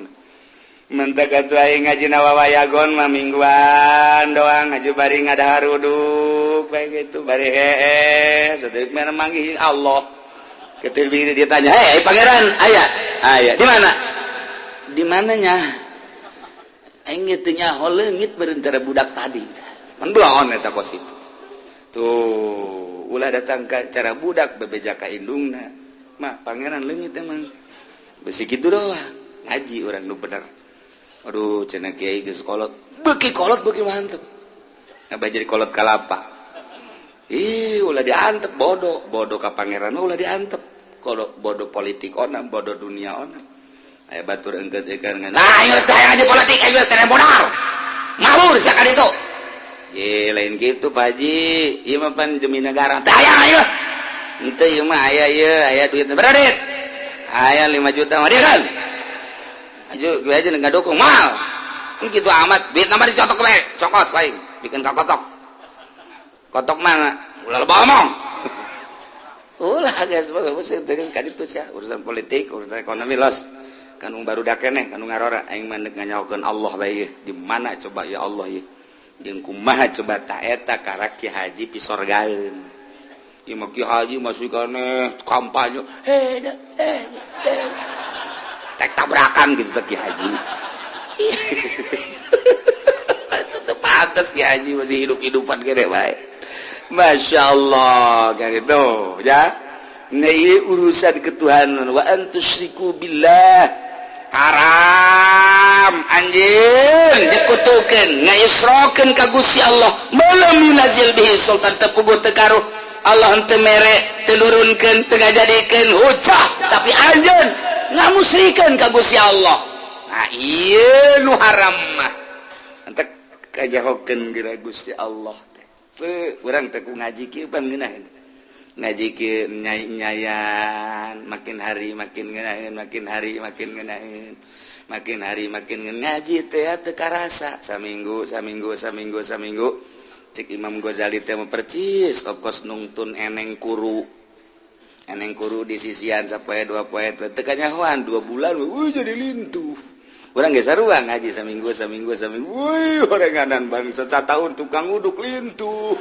Mentek atuh aing ngaji nawawayagon mah mingguan doang ngaji bari ngadaruduk bae gitu bari heeh sadeuk mana manggih Allah. Ketir bini dia tanya, "Hei pangeran, aya?" "Aya." "Di mana?" "Di mananya?" Aing ge teu nyaho leungit beureun cara budak tadi. Pan belon eta kos itu. Tuh, ulah datang ka cara budak bebeja ka indungna. Mah pangeran leungit emang. Besi kitu doang. Ngaji urang nu bener. Aduh, cenah kiai geus kolot. Beuki kolot beuki mantep. Abah jadi kolot kalapa. Ih, ulah diantep bodoh, bodoh ka pangeran ulah diantep. Kolot bodoh politik ona, bodoh dunia ona. Aya batur engkeut ikan ngan. Nah, aing geus hayang aja politik, aing geus teu modal. Ngawur sia ka ditu. Ye, lain kitu Pak Haji. Ieu mah pan demi negara. Teu hayang aing. Henteu ieu mah aya ieu, aya duit berapa duit? Aya 5 juta mah dia kan. Aju gue aja nggak dukung mal gitu amat duit nama dicotok bae cokot bae bikin ka kotok kotok mana ulah loba omong ulah guys terus ka ditu sia urusan politik urusan ekonomi los kan barudak keneh kan ngarora aing mah deuk nganyahokeun Allah bae di mana coba ya Allah ieu jeung kumaha coba ta eta karak Ki Haji pisorgaeun ieu mah Ki Haji masih keneh kampanye heh tek tabrakan gitu Ki Haji. Itu pantas Ki Haji masih hidup-hidupan gede baik. Masya Allah kan itu ya. Nah ini urusan ketuhanan wa antusyriku billah haram anjing dikutukeun ngaisrokeun ka Gusti Allah malam yunazil bihi sultan tepuguh tekaruh Allah henteu mere teu nurunkeun teu ngajadikeun hujah tapi anjeun ngamusrikeun ka Gusti Allah. Nah ieu nu haram mah entek kajahokeun geura Gusti Allah teh. Teu urang teh ku ngaji kieu pan ngeunaheun. Ngaji kieu nyai-nyayan makin hari makin ngeunaheun, makin hari makin ngeunaheun. Makin hari makin ngaji teh teu karasa saminggu saminggu saminggu saminggu. Cek Imam Ghazali teh mah percis okos nungtun eneng kuru. Eneng kuru di sisian sapoe dua poe teu kanyahoan 2 bulan euy jadi lintuh. Urang geus sarua ngaji saminggu saminggu saminggu euy oranganan bangsa sataun tukang uduk lintuh.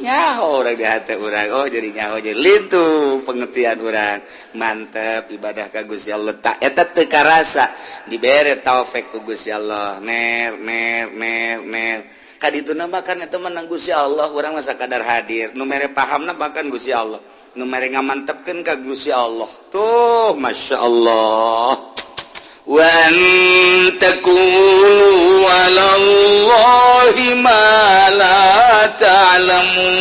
Nyaho urang di hati urang oh jadi nyaho jadi lintuh pengertian urang mantep ibadah ka Gusti Allah tak eta teu karasa dibere taufik ku Gusti Allah ner ner ner ner kadituna mah kan eta menang Gusti Allah urang mah sakadar hadir nu mere pahamna bahkan Gusti Allah nu mere ngamantepkeun ka Gusti Allah tuh Masya Allah wa taqulu 'ala Allahi ma la ta'lamun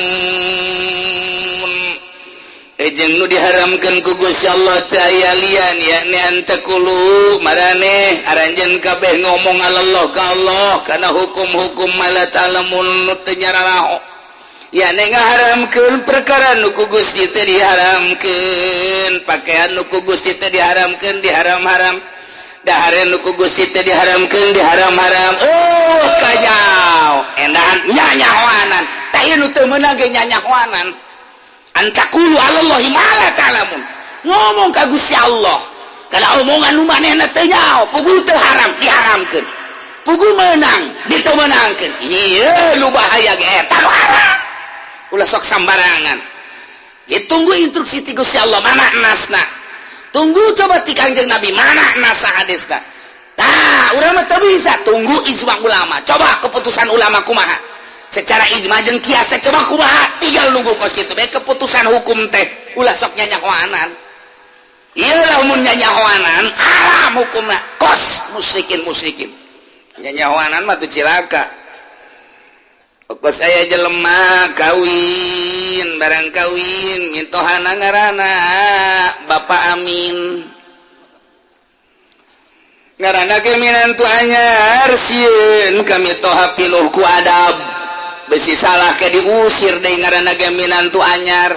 jeung nu diharamkeun ku Gusti Allah teh aya lian yakni antakulu maraneh aranjeun kabeh ngomong Allah ka Allah kana hukum-hukum ma la ta'lamun nu teu nyararaho yakni ngaharamkeun perkara nu ku Gusti teh diharamkeun pakaian nu ku Gusti teh diharamkeun diharam-haram daharen nu ku Gusti teh diharamkeun diharam-haram oh kanyao endahan nyanyahoanan tah ieu nu teu meunang ge nyanyahoanan antakulu 'alallahi ma la ta'lamun ngomong ka Gusti Allah kana omongan nu manehna teu nyaho puguh teu haram diharamkeun puguh meunang diteu meunangkeun ieu nu bahaya ge eta nu haram ulah sok sambarangan ditunggu instruksi ti Gusti Allah mana nasna tunggu coba ti Kangjeng Nabi mana nasa hadisna tah urang mah teu bisa tunggu ijma ulama coba keputusan ulama kumaha Secara ijma jeung kias coba kumaha tinggal nunggu kos kitu bae keputusan hukum teh ulah sok nyanyahoanan. Ieu lamun nyanyahoanan haram hukumna kos musyrikin. Nyanyahoanan mah tuh cilaka. Kos aya jelema kawin barang kawin mintohana ngaranna Bapak Amin. Ngaranna ge minantu anyar sieun kami toha piluh ku adab. Besi salah ke diusir deui ngaranna ge minantu anyar.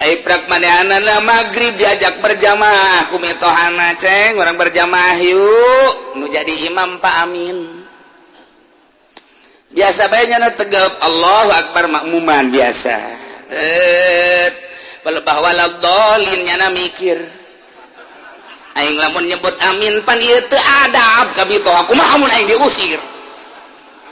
Ai prak manehanana magrib diajak berjamaah ku mitohana ceng urang berjamaah yuk nu jadi imam Pak Amin. Biasa bae nya tegap Allahu akbar makmuman biasa. Balebah waladhdallin nyana mikir. Aing lamun nyebut amin pan ieu teu adab ka mitoha kumaha mun aing diusir.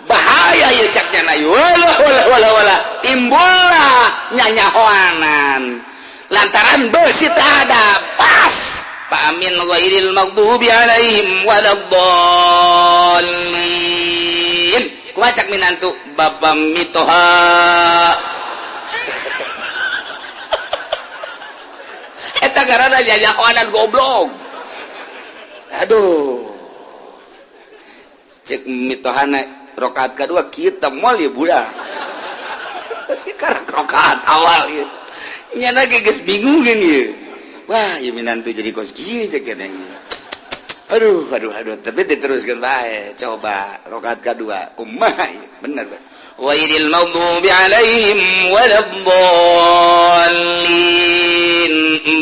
Bahaya ieu cak nyana wala wala wala wala timbullah nyanyahoanan lantaran beusi teu adab pas Pak Amin ghairil maghdubi alaihim waladdallin kumaha cak minantu bapa mitoha eta ngaranna nyanyahoanan goblok. Aduh cek mitohana rokaat kedua kita moal ya budak karena rokaat awal ya nyana ge geus bingungeun ieu wah ieu minantu jadi kos kieu cek geuning aduh aduh aduh tapi diteruskeun bae coba rokaat kedua kumaha bener ghairil maghdubi alaihim waladdallin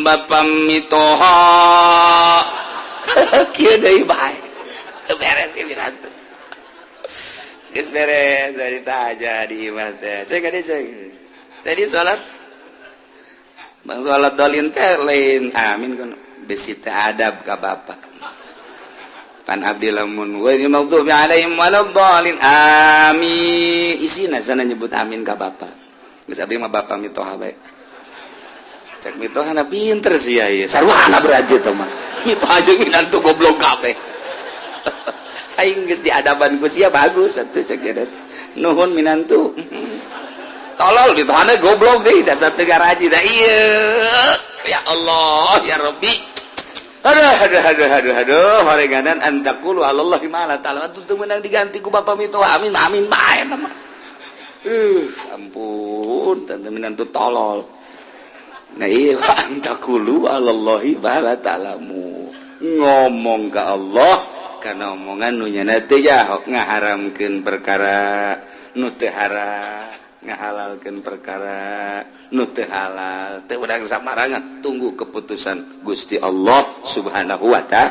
bapa mitoha kieu deui bae beres ieu minantu geus beres dari aja di imah teh. Cek ade cek. Tadi salat bang salat dolin teh lain amin kun besi teh adab ka bapak. Pan abdi lamun wa maghdubi alaihim waladdallin amin. Isina sana nyebut amin ka bapak. Geus abdi mah bapak mitoha bae. Cek mitohana pinter sia ieu. Sarwana beraje teh mah. Mitoha jeung minantu goblok kabeh. Aing geus diadaban ku sia bagus atuh cek dia nuhun minantu tolol ditohana goblok deui dasar teu garaji da ieu ya Allah ya Rabbi aduh aduh aduh aduh aduh horeganan antaqulu alallahi ma la ta'lamun teu meunang diganti ku bapa mitoha amin amin bae eta mah ampun tante minantu tolol nah ieu antaqulu alallahi ma la ta'lamun ngomong ka Allah karena omongan nu nyana teu jahok ngaharamkeun perkara nu teu haram ngahalalkeun perkara nu teu halal teu urang samarangan tunggu keputusan Gusti Allah Subhanahu wa ta'ala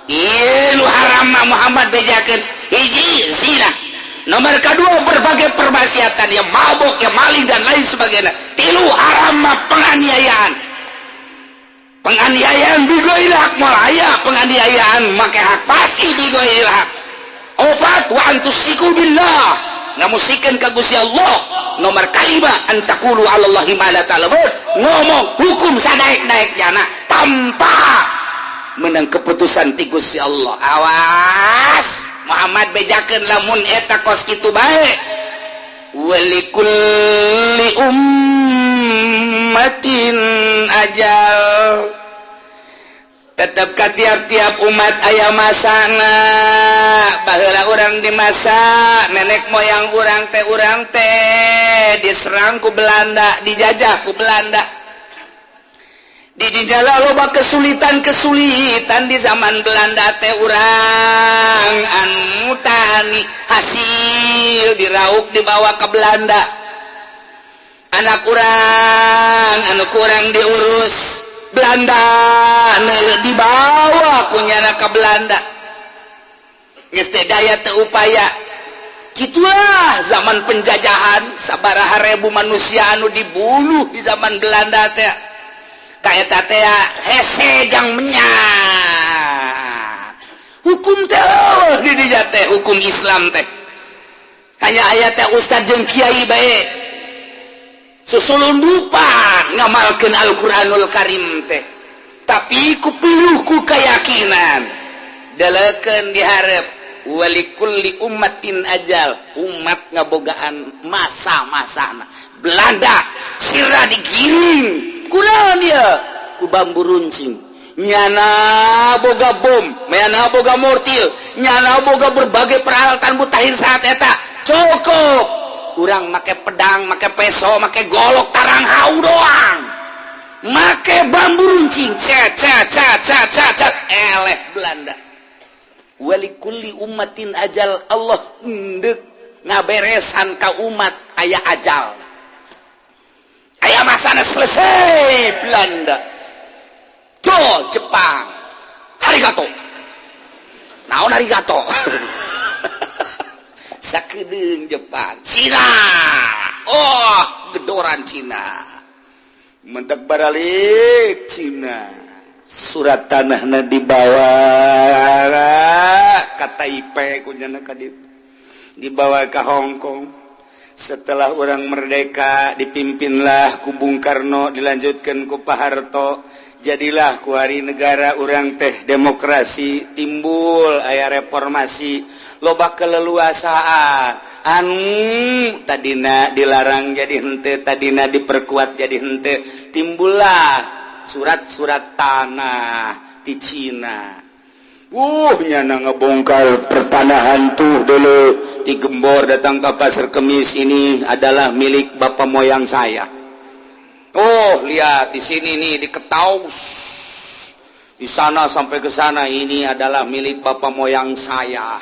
ieu nu haram mah Muhammad bejakeun hiji zina nomor kedua berbagai permaksiatan ya mabok ya maling dan lain sebagainya tilu haram mah penganiayaan penganiayaan bighairi hak moal aya penganiayaan make hak pasti bighairi hak opat wa antusiku billah ngamusikeun ka Gusti Allah nomor kalima antaqulu alallahi ma la ta'lamun ngomong hukum sadaek-daek jana tanpa menang keputusan ti Gusti Allah awas Muhammad bejakeun lamun eta kos kitu bae walikulli ummatin ajal tetep ka tiap-tiap umat aya masana baheula urang di masa nenek moyang urang teh diserang ku Belanda dijajah ku Belanda di dijala loba kesulitan-kesulitan di zaman Belanda teh urang anu tani hasil dirauk dibawa ke Belanda anak urang anu kurang diurus Belanda dibawa kunyana ke Belanda geus teh daya teu upaya kitulah zaman penjajahan sabaraha ribu manusia anu dibunuh di zaman Belanda teh kaeta teh hese jang menyak hukum teh di dinya teh hukum Islam teh hanya aya teh ustad jeung kiai bae susulundupan ngamalkeun Al-Qur'anul Karim teh tapi ku piluh ku keyakinan delekeun diharep Walikulli ummatin ajal, umat ngabogaan masa-masana. Belanda sirah digiring kunaon ieu ku bambu runcing, nyana boga bom, nyana boga mortil, nyana boga berbagai peralatan mutakhir saat eta. Cukup urang make pedang, make peso, make golok tarang hau doang, make bambu runcing, cet cet cet cet cet cet, eleh Belanda. Walikulli ummatin ajal, Allah endek ngaberesan ka umat aya ajal, aya masana selesai Belanda. Jo Jepang arigato, naon arigato. Sakedeung Jepang, Cina, oh gedoran Cina, mentek baralik Cina, surat tanahna dibawa ka Taipei kunyana ka ditu, dibawa ka Hong Kong. Setelah orang merdeka dipimpinlah ku Bung Karno, dilanjutkan ku Pak Harto, jadilah ku hari negara urang teh demokrasi, timbul aya reformasi, loba keleluasaan. Anu tadina dilarang jadi henteu, tadina diperkuat jadi henteu, timbullah surat-surat tanah di Cina. Nyana ngebongkar pertanahan tuh dulu digembor datang ke Pasar Kemis, ini adalah milik bapak moyang saya. Oh, lihat di sini nih di Ketaus. Di sana sampai ke sana ini adalah milik bapak moyang saya.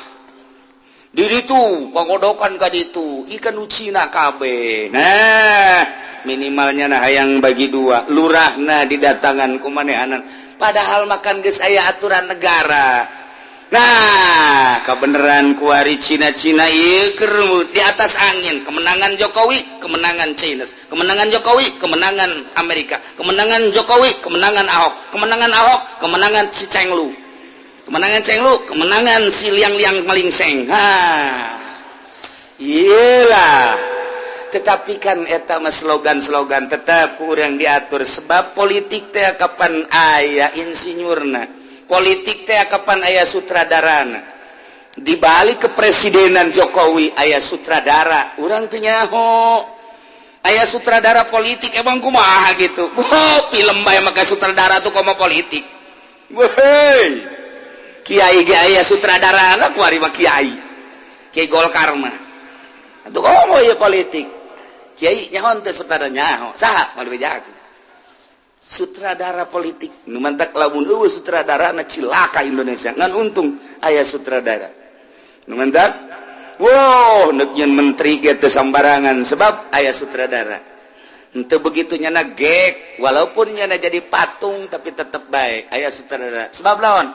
Di ditu pangodokan ka ditu ikan Cina kabeh. Nah, minimalnya nah hayang bagi dua, lurahna didatangan ku manehanan. Padahal makan geus aya aturan negara. Nah, kebenaran kuari Cina-Cina ieu keur di atas angin. Kemenangan Jokowi, kemenangan Cina, kemenangan Jokowi, kemenangan Amerika, kemenangan Jokowi, kemenangan Ahok, kemenangan Ahok, kemenangan si Cenglu, kemenangan Cenglu, kemenangan si Liang-Liang Malingseng. Ha, iyalah. Tetapi kan eta mah slogan-slogan tetap kurang diatur, sebab politik teh kapan aya insinyurna, politik teh kapan aya sutradarana. Di balik kepresidenan Jokowi aya sutradara, urang teu nyaho aya sutradara politik emang kumaha gitu. Oh, film bae maka sutradara tuh komo politik. Weh, kiai ge aya sutradarana kuari mah kiai. Kiai Golkar mah. Atuh komo ieu politik. Kiai nyaho teh sutradara nyaho. Saha moal bejakeun. Sutradara politik nu mantak lamun eueuh sutradarana cilaka Indonesia. Ngan untung aya sutradara. Nu mantak wow, neuk nyeun menteri ge teu sambarangan sebab aya sutradara. Henteu begitu nyana gek, walaupun nyana jadi patung tapi tetep bae aya sutradara. Sebab naon?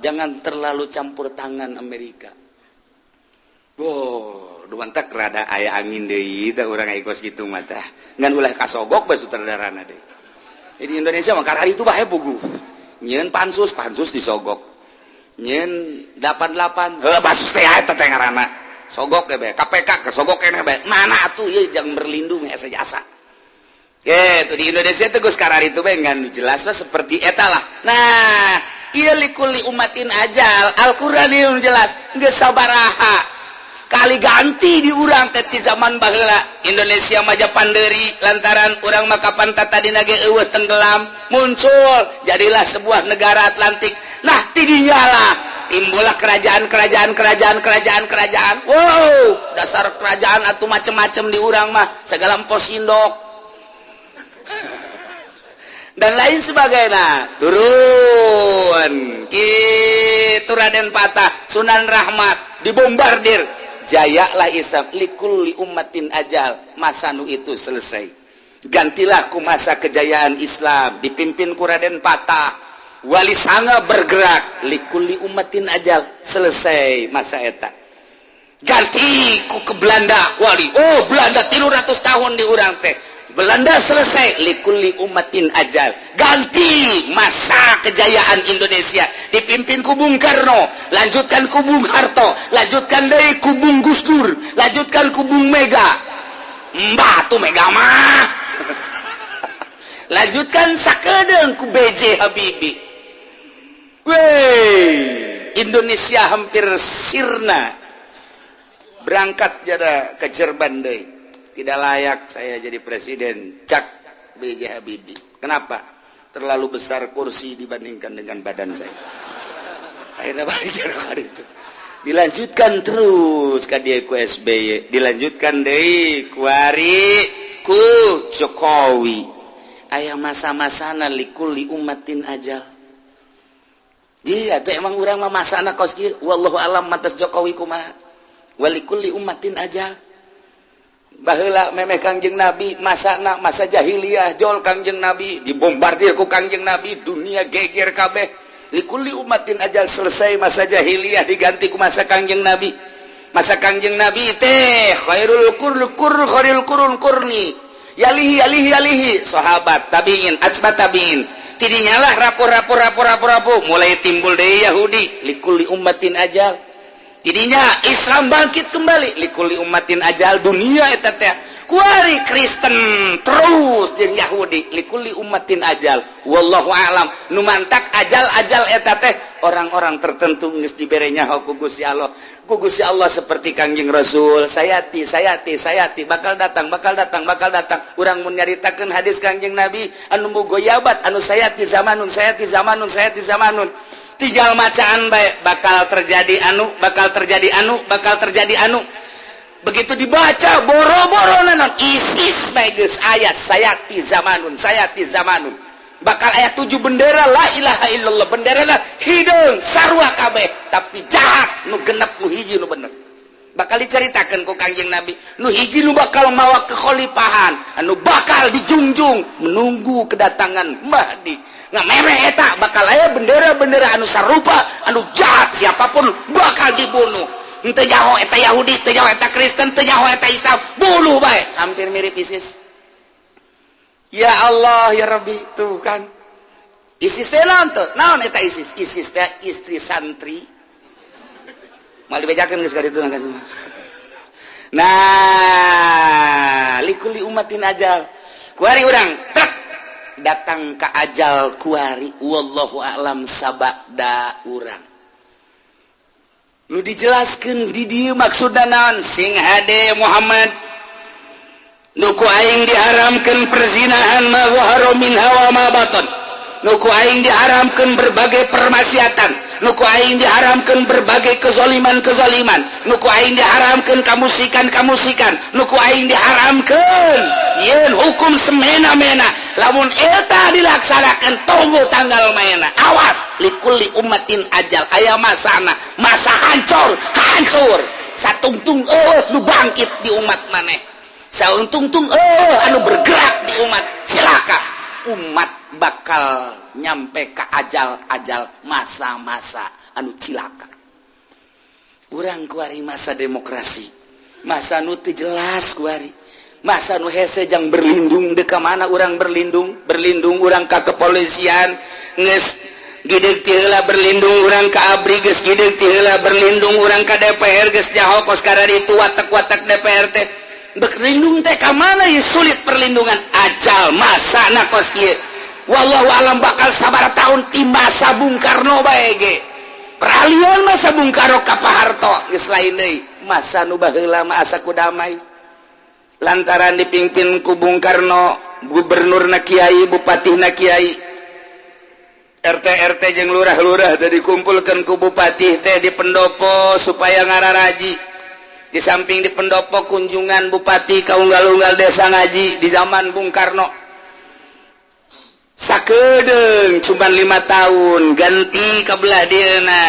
Jangan terlalu campur tangan Amerika. Wow, dumantak rada aya angin deui teh urang kos kitu mah tah. Ngan ulah kasogok bae sutradarana deui. Jadi Indonesia mah karari itu bae puguh. Nyieun pansus, pansus disogok. Nyieun 88, heuh pansus teh eta teh ngaranna. Sogok ge bae, KPK kesogok keneh bae. Mana atuh ieu jang berlindung hese jasa. Gitu di Indonesia teh geus karari itu bae ngan jelas mah seperti eta lah. Nah, ieu likulli ummatin ajal, Al-Qur'an ieu jelas geus sabaraha kali ganti di urang teh ti zaman baheula. Indonesia maja panderi lantaran urang mah kapan tadina ge eueuh tenggelam muncul jadilah sebuah negara Atlantik. Nah, ti dinya lah timbullah kerajaan-kerajaan kerajaan-kerajaan kerajaan. Wow, dasar kerajaan atuh macem-macem di urang mah segala posindok dan lain sebagainya. Turun kitu Raden Patah, Sunan Rahmat dibombardir, jayalah Islam. Likulli ummatin ajal, masa nu itu selesai. Gantilah ku masa kejayaan Islam dipimpin ku Raden Patah, Wali Sanga bergerak, likulli ummatin ajal, selesai masa eta. Ganti ku ke Belanda, wali. Oh, Belanda 300 tahun di urang teh. Belanda selesai, likulli ummatin ajal. Ganti masa kejayaan Indonesia dipimpin ku Bung Karno, lanjutkan ku Bung Harto, lanjutkan deui ku Bung Gus Dur, lanjutkan ku Bung Mega. Mbah tuh Mega mah. Lanjutkan sakedeung ku BJ Habibie. Wey, Indonesia hampir sirna. Berangkat jada ke Jerban deui. Tidak layak saya jadi presiden, cak B.J. Habibie. Kenapa? Terlalu besar kursi dibandingkan dengan badan saya. Akhirnya balik jada itu. Dilanjutkan terus ka dieu ku SBY, dilanjutkan deui kuari ku Jokowi. Aya masa-masana likulli ummatin ajal. Dia tuh emang urang mah masana kos kieu, wallahu alam matas Jokowi kumaha. Walikulli ummatin ajal. Baheula memeh Kangjeng Nabi masana masa jahiliyah, jol Kangjeng Nabi dibombardir ku Kangjeng Nabi, dunia geger kabeh. Likulli ummatin ajal, selesai masa jahiliyah diganti ku masa Kangjeng Nabi. Masa Kangjeng Nabi teh khairul qurun khairul qurun qurni. Yalihi yalihi yalihi sahabat tabiin atsba tabiin. Tidinya lah rapuh rapuh rapuh rapuh rapuh mulai timbul deui Yahudi, likulli ummatin ajal. Tidinya Islam bangkit kembali, likulli ummatin ajal, dunia eta teh. Kuari Kristen terus jeung Yahudi, likulli ummatin ajal. Wallahu a'lam. Nu mantak ajal-ajal eta teh orang-orang tertentu geus dibere nyaho ku Gusti Allah. Ku Gusti Allah seperti Kangjeng Rasul, sayati sayati sayati bakal datang bakal datang bakal datang. Urang mun nyaritakeun hadis Kangjeng Nabi anu mugoyabat anu sayati zamanun sayati zamanun sayati zamanun. Tinggal macaan bae bakal terjadi anu, bakal terjadi anu, bakal terjadi anu. Begitu dibaca boro-boro naon ISIS bae geus aya sayati zamanun sayati zamanun. Bakal aya 7 bendera la ilaha illallah, bendera lah hideung sarua kabeh tapi jahat nu genep nu hiji nu bener. Bakal diceritakeun ku Kangjeng Nabi nu hiji nu bakal mawa kekhalifahan, anu bakal dijunjung menunggu kedatangan Mahdi. Ngamere eta bakal aya bendera-bendera anu sarupa anu jahat siapapun bakal dibunuh. Henteu nyaho eta Yahudi, teu nyaho eta Kristen, teu nyaho eta Islam, bunuh bae. Hampir mirip ISIS. Ya Allah ya Rabbi, tuh kan. ISIS teh naon tuh? Naon eta ISIS? ISIS teh istri santri. Moal dibejakeun geus ka ditu. Nah, likulli ummatin ajal. Kuari urang tek datang ka ajal kuari, wallahu a'lam sabada urang. Nu dijelaskeun di dieu maksudna naon? Sing hade Muhammad. Nu ku aing diharamkeun perzinahan ma zahara minha wa ma batan. Nu ku aing diharamkeun berbagai permaksiatan. Nu ku aing diharamkeun berbagai kezaliman-kezaliman. Nu ku aing diharamkeun kamusikan-kamusikan. Nu ku aing diharamkeun yeun hukum semena-mena. Lamun eta dilaksanakan tunggu tanggal maena. Awas likulli ummatin ajal. Aya masana masa hancur, hancur. Satungtung nu bangkit di umat maneh. Sauntungtung anu bergerak di umat. Cilaka umat bakal nyampe ke ajal-ajal masa-masa anu cilaka. Urang kuari masa demokrasi, masa nu teu jelas kuari, masa nu hese jang berlindung deka mana urang berlindung, berlindung urang ka kepolisian geus gideg ti heula, berlindung urang ka ABRI geus gideg ti heula, berlindung urang ka DPR geus nyaho kos kararitu watek-watek DPR teh. Berlindung teh ka mana ya sulit perlindungan ajal masana kos kieu. Wallahu alam bakal sabar tahun ti masa Bung Karno bae ge. Peralihan masa Bung Karno ka Pak Harto geus lain deui. Masa nu baheula mah asa ku damai. Lantaran dipimpin ku Bung Karno, gubernurna kiai, bupatihna kiai. RT RT jeung lurah-lurah teh dikumpulkeun ku bupati teh di pendopo supaya ngararaji. Di samping di pendopo kunjungan bupati ka unggal-unggal desa ngaji di zaman Bung Karno. Sakedeung cuman 5 tahun ganti ka belah dieuna.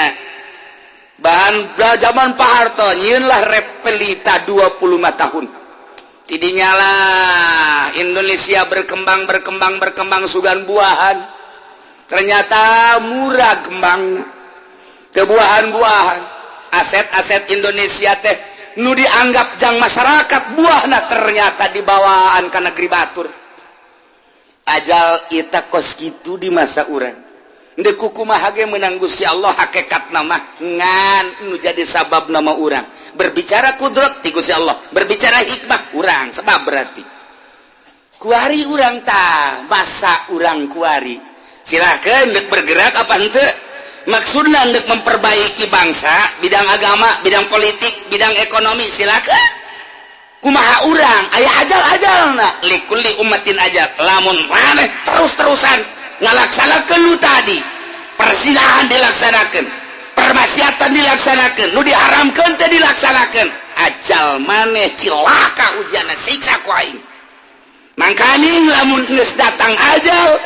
Bahan zaman Pak Harto nyieunlah repelita 25 tahun. Tidinya lah Indonesia berkembang berkembang berkembang sugan buahan. Ternyata murah kembang kebuahan-buahan. Aset-aset Indonesia teh nu dianggap jang masyarakat buahna ternyata dibawaan ka negeri batur. Ajal ita kos kitu di masa urang. Ndek kumaha ge meunang Gusti Allah hakikat nama ngan nu jadi sabab nama urang. Berbicara kudrat ti Gusti Allah, berbicara hikmah urang sebab berarti. Kuari urang ta masa urang kuari. Silakeun deuk bergerak apa henteu? Maksudna untuk memperbaiki bangsa, bidang agama, bidang politik, bidang ekonomi, silakan. Kumaha urang aya ajal-ajalna, likulli ummatin ajal. Lamun maneh terus-terusan ngalaksanakeun nu tadi, perzinahan dilaksanakeun, permaksiatan dilaksanakeun, nu diharamkeun teh dilaksanakeun, ajal maneh cilaka ujianna, siksa ku aing. Mangkaning lamun geus datang ajal,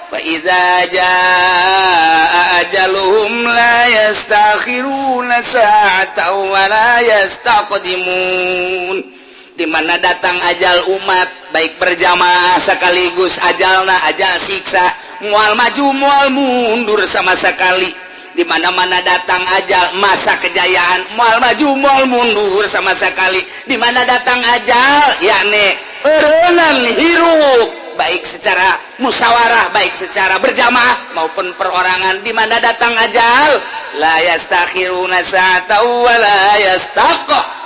fa iza jaa ajaluhum la yastakhiruna sa'atan wa la yastaqdimun. Di mana datang ajal umat baik berjamaah sekaligus ajalna ajal siksa, mual maju mual mundur sama sekali. Di mana-mana datang ajal masa kejayaan, mual maju mual mundur sama sekali. Di mana datang ajal yakni eureunnan hirup baik secara musyawarah, baik secara berjamaah maupun perorangan. Di mana datang ajal la yastakhiruna sa'atan wa la yastaqdimun.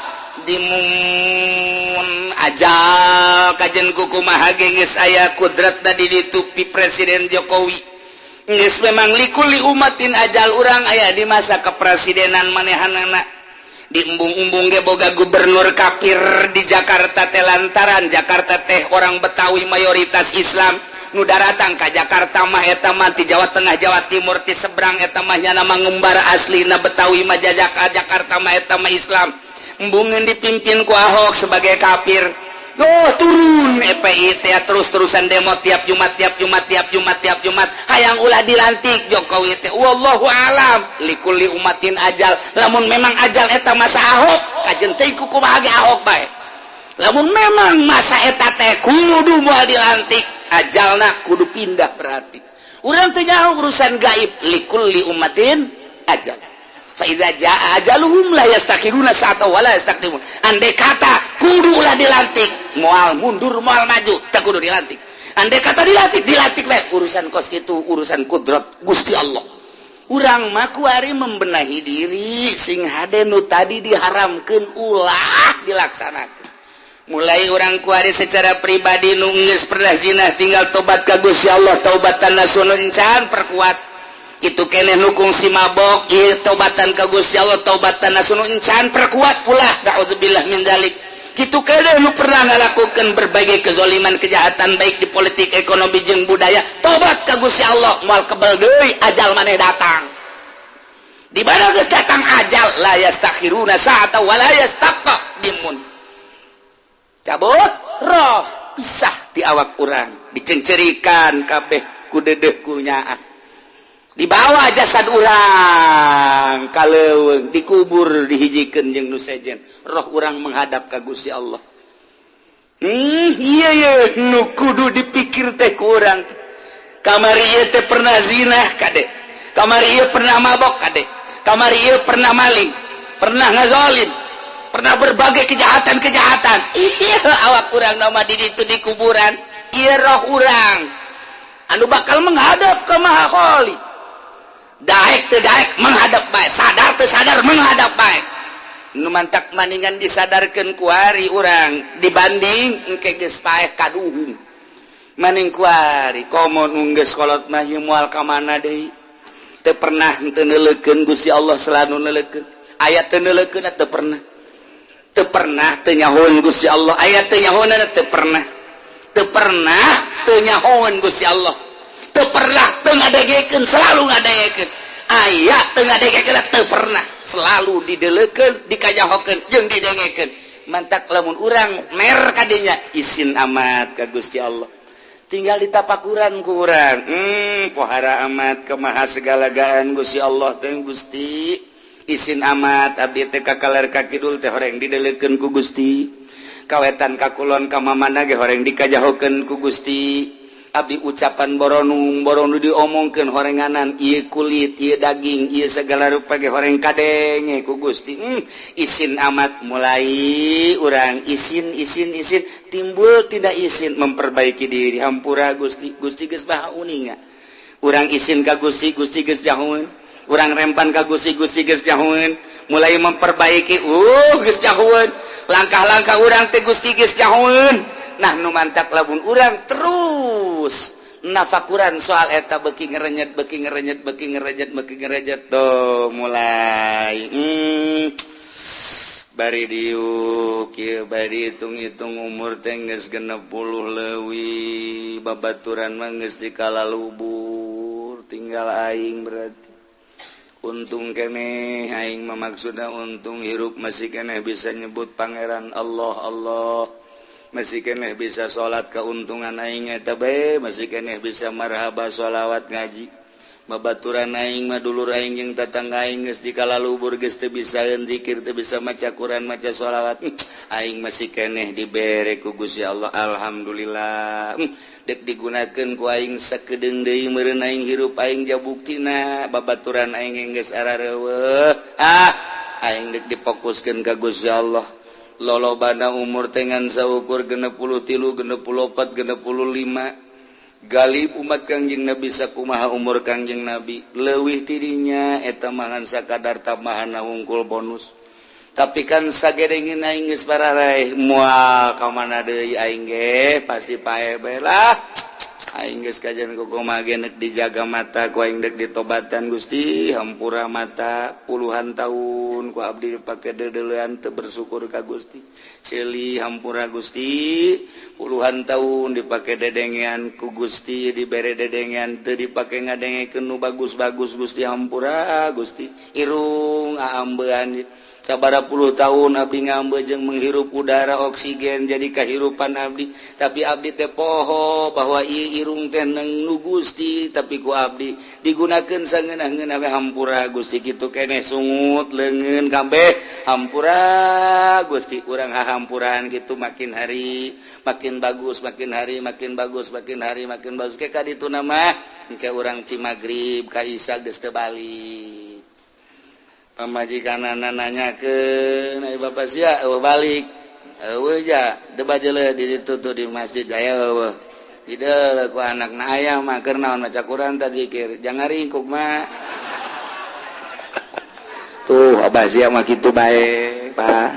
Ajal kajen kumaha ge geus aya kudratna di ditu pi Presiden Jokowi. Geus memang likulli umatin ajal, urang aya di masa kepresidenan manehanana. Di embung-embung ge boga gubernur kafir di Jakarta teh, lantaran Jakarta teh orang Betawi mayoritas Islam. Nu daratang ka Jakarta mah eta mah ti Jawa Tengah, Jawa Timur, ti seberang, eta mah nyana mangembara aslina Betawi mah jajak Jakarta mah eta mah Islam. Embungeun dipimpin ku Ahok sebagai kafir. Oh, turun FPI teh terus-terusan demo tiap Jumat, tiap Jumat, tiap Jumat, tiap Jumat, hayang ulah dilantik Jokowi teh. Wallahu alam, likulli umatin ajal. Lamun memang ajal eta masa Ahok, kajen teh kumaha ge Ahok bae. Lamun memang masa eta teh kudu moal dilantik, ajalna kudu pindah berarti. Urang teu nyaho urusan gaib, likulli umatin ajal. Fa iza jaa ajaluhum la yastakhiruna sa'atan wa la yastaqdimun. Andai kata kudu ulah dilantik, moal mundur moal maju, teu kudu dilantik. Andai kata dilantik, dilantik bae. Urusan kos kitu urusan kudrat Gusti Allah. Urang mah kuari membenahi diri sing hade nu tadi diharamkeun ulah dilaksanakeun. Mulai urang kuari secara pribadi nu geus pernah zina tinggal tobat ka Gusti Allah, taubatan nasuh encan perkuat. Kitu keneh nu kungsi mabok, ieu taubatan ka Gusti Allah, taubatan nasuh encan perkuat ulah, naudzubillah min dzalik. Kitu keneh nu pernah ngalakukeun berbagai kezoliman, kejahatan baik di politik, ekonomi jeung budaya, tobat ka Gusti Allah, moal kebel deui ajal maneh datang. Di mana geus datang ajal, la yastakhiruna sa'atan wa la yastaqdimun. Cabut roh pisah di awak urang, dicencerikan kabeh ku dedeh ku nyaah. Dibawa jasad urang ka leuweung, dikubur, dihijikeun jeung nu sejen. Roh urang menghadap ka Gusti Allah. Iya ye nu kudu dipikir teh ku urang. Kamari ieu teh pernah zina kade, kamari ieu pernah mabok kade, kamari ieu pernah maling, pernah ngazolim, pernah berbagai kejahatan-kejahatan. Iya awak urang nama di ditu di kuburan, ieu roh urang anu bakal menghadap ke Maha Khalik. Daek teu daek menghadap bae, sadar teu sadar menghadap bae. Nu mantak maningan disadarkeun ku ari urang dibanding engke geus paeh kaduhung. Maning ku ari komo nu geus kolot mah ieu moal ka mana deui. Teu pernah teu neuleukeun Gusti Allah selalu neuleukeun. Aya teu neuleukeun teu pernah. Teu pernah teu nyahoeun Gusti Allah, aya teu nyahoeunna teu pernah. Teu pernah teu nyahoeun Gusti Allah. Teu pernah teu ngadegekeun, selalu ngadegekeun. Aya teu ngadegekeun teu pernah, selalu dideleukeun, dikanyahokeun jeung didengekeun. Mantak lamun urang mer kadinya isin amat ka Gusti Allah. Tinggal ditapakuran ku urang. Pohara amat kemaha segala-gaan Gusti Allah teh Gusti. Isin amat abdi teh ka kaler ka kidul teh horeng dideleukeun ku Gusti. Kawetan ka kulon ka mamana ge horeng dikajahokeun ku Gusti. Abdi ucapan boronung boronu diomongkeun horenganan ieu kulit ieu daging ieu segala rupa ge horeng kadenge ku Gusti. Isin amat mulai urang isin isin isin timbul tidak isin memperbaiki diri. Hampura Gusti, Gusti geus maha uninga. Urang isin ka Gusti, Gusti geus jahoeun. Urang rempan ka Gusti, Gusti geus jahoeun. Mulai memperbaiki, geus jahoeun. Langkah-langkah urang teh Gusti geus jahoeun. Nah nu mantak lamun urang terus Nafakuran soal eta beuki ngerenyet beuki ngerenyet beuki ngerenyet beuki ngerenyet tuh mulai bari diuk ieu bari hitung-hitung umur teh geus 60 leuwih babaturan mah geus dikalalubur tinggal aing berarti untung keneh aing mah maksudna untung hirup masih keneh bisa nyebut pangeran Allah Allah masih keneh bisa salat keuntungan aing eta bae masih keneh bisa marhaba sholawat ngaji babaturan aing mah dulur aing jeung tatangga aing geus dikalalubur geus teu bisa zikir teu bisa maca Quran maca sholawat aing masih keneh dibere ku Gusti Allah alhamdulillah dek digunakeun ku aing sakedeung deui meureun aing hirup aing jabuktina babaturan aing geus arareuweuh ah aing dek difokuskeun ka Gusti Allah lolobana umur tengan saukur 63 64 65 galib umat Kangjeng Nabi sakumaha umur Kangjeng Nabi leuwih tidinya eta mangan sakadar tambahan wungkul bonus tapi kan sagedengin aing geus pararaeh moal ka mana deui aing ge pasti pae bae lah aing geus kajian kumaha ge nek dijaga mata ku aing dek ditobatan Gusti hampura mata puluhan tahun ku abdi dipake deudeulean teu bersyukur ka Gusti ceuli hampura Gusti puluhan tahun dipake dedengean ku Gusti dibere dedengean teu dipake ngadengekeun nu bagus-bagus Gusti hampura Gusti irung aambean sabara puluh tahun abdi ngambe jeung menghirup udara oksigen jadi kehirupan abdi tapi abdi teh poho bahwa ieu irung teh neng nu Gusti tapi ku abdi digunakeun sangeunah-ngeunah we hampura Gusti kitu keneh sungut leungeun kabeh hampura Gusti urang hahampuran kitu makin hari makin bagus makin hari makin bagus makin hari makin bagus ke ka ditu mah engke urang ti magrib ka isya geus teu balik pamajikanana nanyakeun ai bapak sia eueuh balik eueuh ja debat jeuleuh di ditu tuh di masjid aya eueuh dideuleuh ku anakna aya mah keur naon maca Quran tah zikir jangan ringkuk mah tuh abah sia mah kitu bae Pak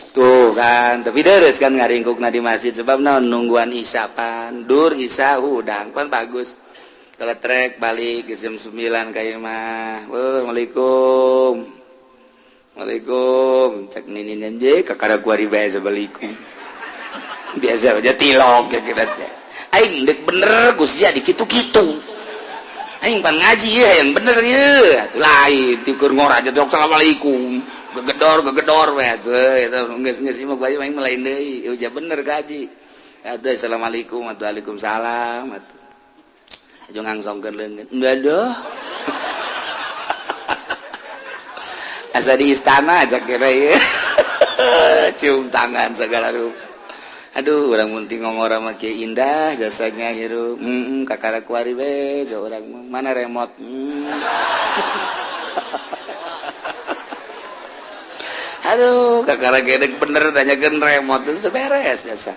tuh kan tapi deres kan ngaringkukna di masjid sebab naon nungguan isya pan dur isya hudang pan bagus keletrek balik ke jam 9 kayak mah. Waalaikum. Waalaikum. Cek nini nje kakara gua ribae sabalikum. Biasa aja tilok ya kira teh. Aing dek bener Gusti di kitu-kitu. Aing pan ngaji ya yang bener ye. Atuh lain tikur ngora aja assalamualaikum. Gegedor-gegedor we atuh eta geus-geus imah gua aing mah lain deui. Eueuh bener gaji. Atuh assalamualaikum waalaikumsalam atuh. Aja ngangsongkeun leungeun. Aduh. Asa di istana aja kira ieu. Cium tangan segala rupa. Aduh, urang mun ngongora mah kieu indah jasanya hirup. Kakara kuari we urang mana remote. Aduh, kakara gedeg bener tanyakeun remote terus beres jasa.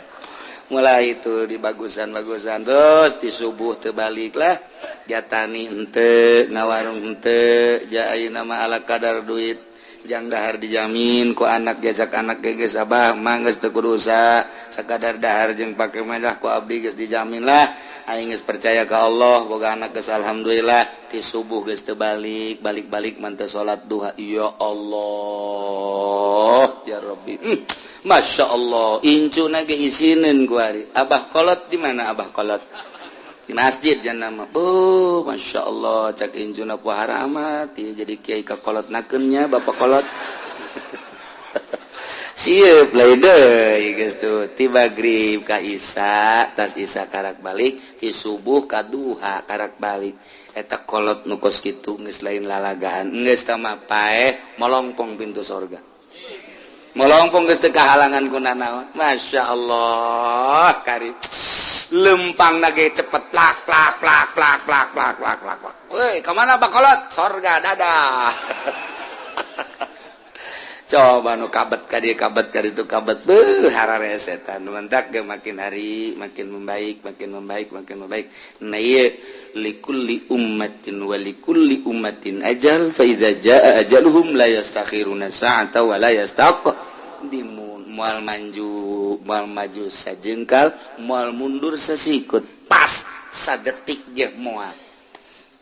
Mulai itu di bagusan-bagusan terus di subuh terbaliklah jatani henteu ngawarung henteu ja ayeuna mah ala kadar duit jang dahar dijamin ku anak jajak anak geus abah mah geus teu kudu usaha sakadar dahar jeung pake mah ku abdi geus dijamin lah aing geus percaya ka Allah boga anak geus alhamdulillah di subuh geus teu balik balik-balik mah teu salat duha ya Allah ya Rabbi. Masya Allah, incuna ge isinin ku ari. Abah kolot di mana abah kolot? Di masjid jangan nama. Oh, Masya Allah, cak incuna puhara amat. Jadi kiai ka kolot nakeunnya bapak kolot. Siap lain deui geus tuh. Ti magrib ka isya, tas isya karak balik, ti subuh ka duha karak balik. Eta kolot nu kos kitu geus lain lalagaan. Geus tah mah paeh molongpong pintu sorga. Molongpong geus teu kahalangan ku nanaon. Masya Allah, kari lempang nage cepet plak plak plak plak plak plak plak plak plak. Woi, ka mana bakolot? Sorga dadah. Coba nu kabet ka dieu kabet ka ditu kabet beuh hararesetan. Mentak ge makin hari makin membaik, makin membaik, makin membaik. Nah ieu likulli ummatin wa likulli ummatin ajal fa idza jaa ajaluhum la yastakhiruna sa'ata wa la yastaqdimun. Moal maju, moal maju sajengkal, moal mundur sasikut. Pas sadetik ge moal.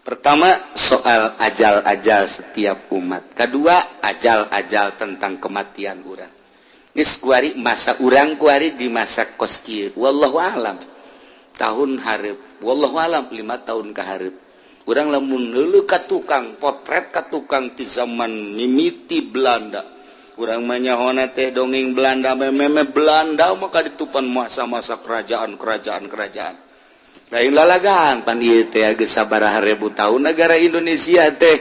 Pertama soal ajal-ajal setiap umat, kedua ajal-ajal tentang kematian urang. Geus kuari masa urang kuari di masa kos kieu, wallahu alam tahun hareup, wallahu alam 5 tahun ka hareup. Urang lamun neuleuh ka tukang potret ka tukang ti zaman mimiti Belanda, urang mah nyahona teh dongeng Belanda, meme Belanda mah kaditupan masa-masa kerajaan-kerajaan kerajaan. Lain lalagaan pan ieu teh geus sabaraha ribu tahun negara Indonesia teh.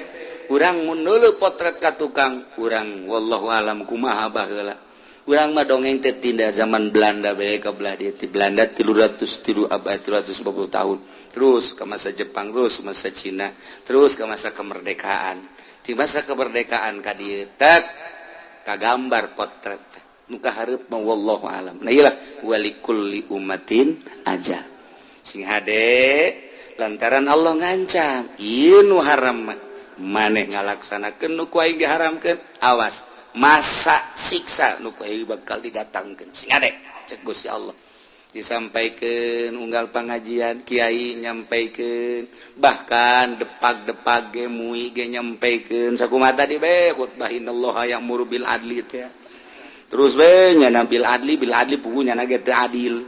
Urang mun neuleuh potret ka tukang urang, wallahu alam kumaha baheula. Urang mah dongeng teh tindak zaman Belanda bae ka belah dieu, ti Belanda 303 abad, 350 tahun, terus ke masa Jepang, terus masa Cina, terus ke masa kemerdekaan. Di masa kemerdekaan ka dieu tek kagambar potret teh nu kahareup mah, wallahu alam. Nah, ieu lah walikulli ummatin ajal. Sing hade lantaran Allah ngancam ieu nu haram mah maneh ngalaksanakeun nu ku aing diharamkeun, awas masa siksa nu ku aing bakal didatangkeun. Sing hade cek Gusti Allah. Disampaikan unggal pengajian kiai nyampaikan, bahkan depak-depak ge mui ge nyampaikan. Sakumaha tadi be khutbah innallaha ya'muru bil adli teh, terus be nya bil adli bil adli, puguh nya ge teu adil.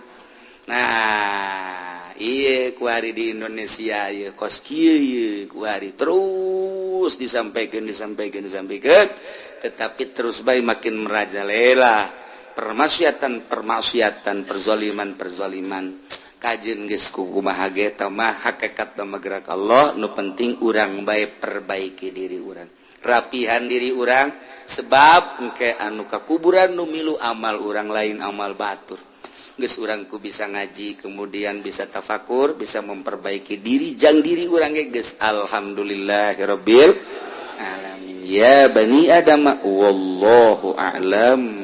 Nah, ieu kuari di Indonesia ieu kos kieu, ieu kuari terus disampaikan, disampaikan, disampaikan, tetapi terus bae makin merajalela permaksiatan-permaksiatan, perzoliman-perzoliman. Kajen geus kumaha ge tah mah hakikat mah gerak Allah. Nu penting urang bae perbaiki diri urang, rapihan diri urang, sebab engke anu ka kuburan nu milu amal urang, lain amal batur. Geus urang ku bisa ngaji, kemudian bisa tafakur, bisa memperbaiki diri jang diri urang ge geus alhamdulillahirabbil alamin. Ya bani adam, wallahu a'lam.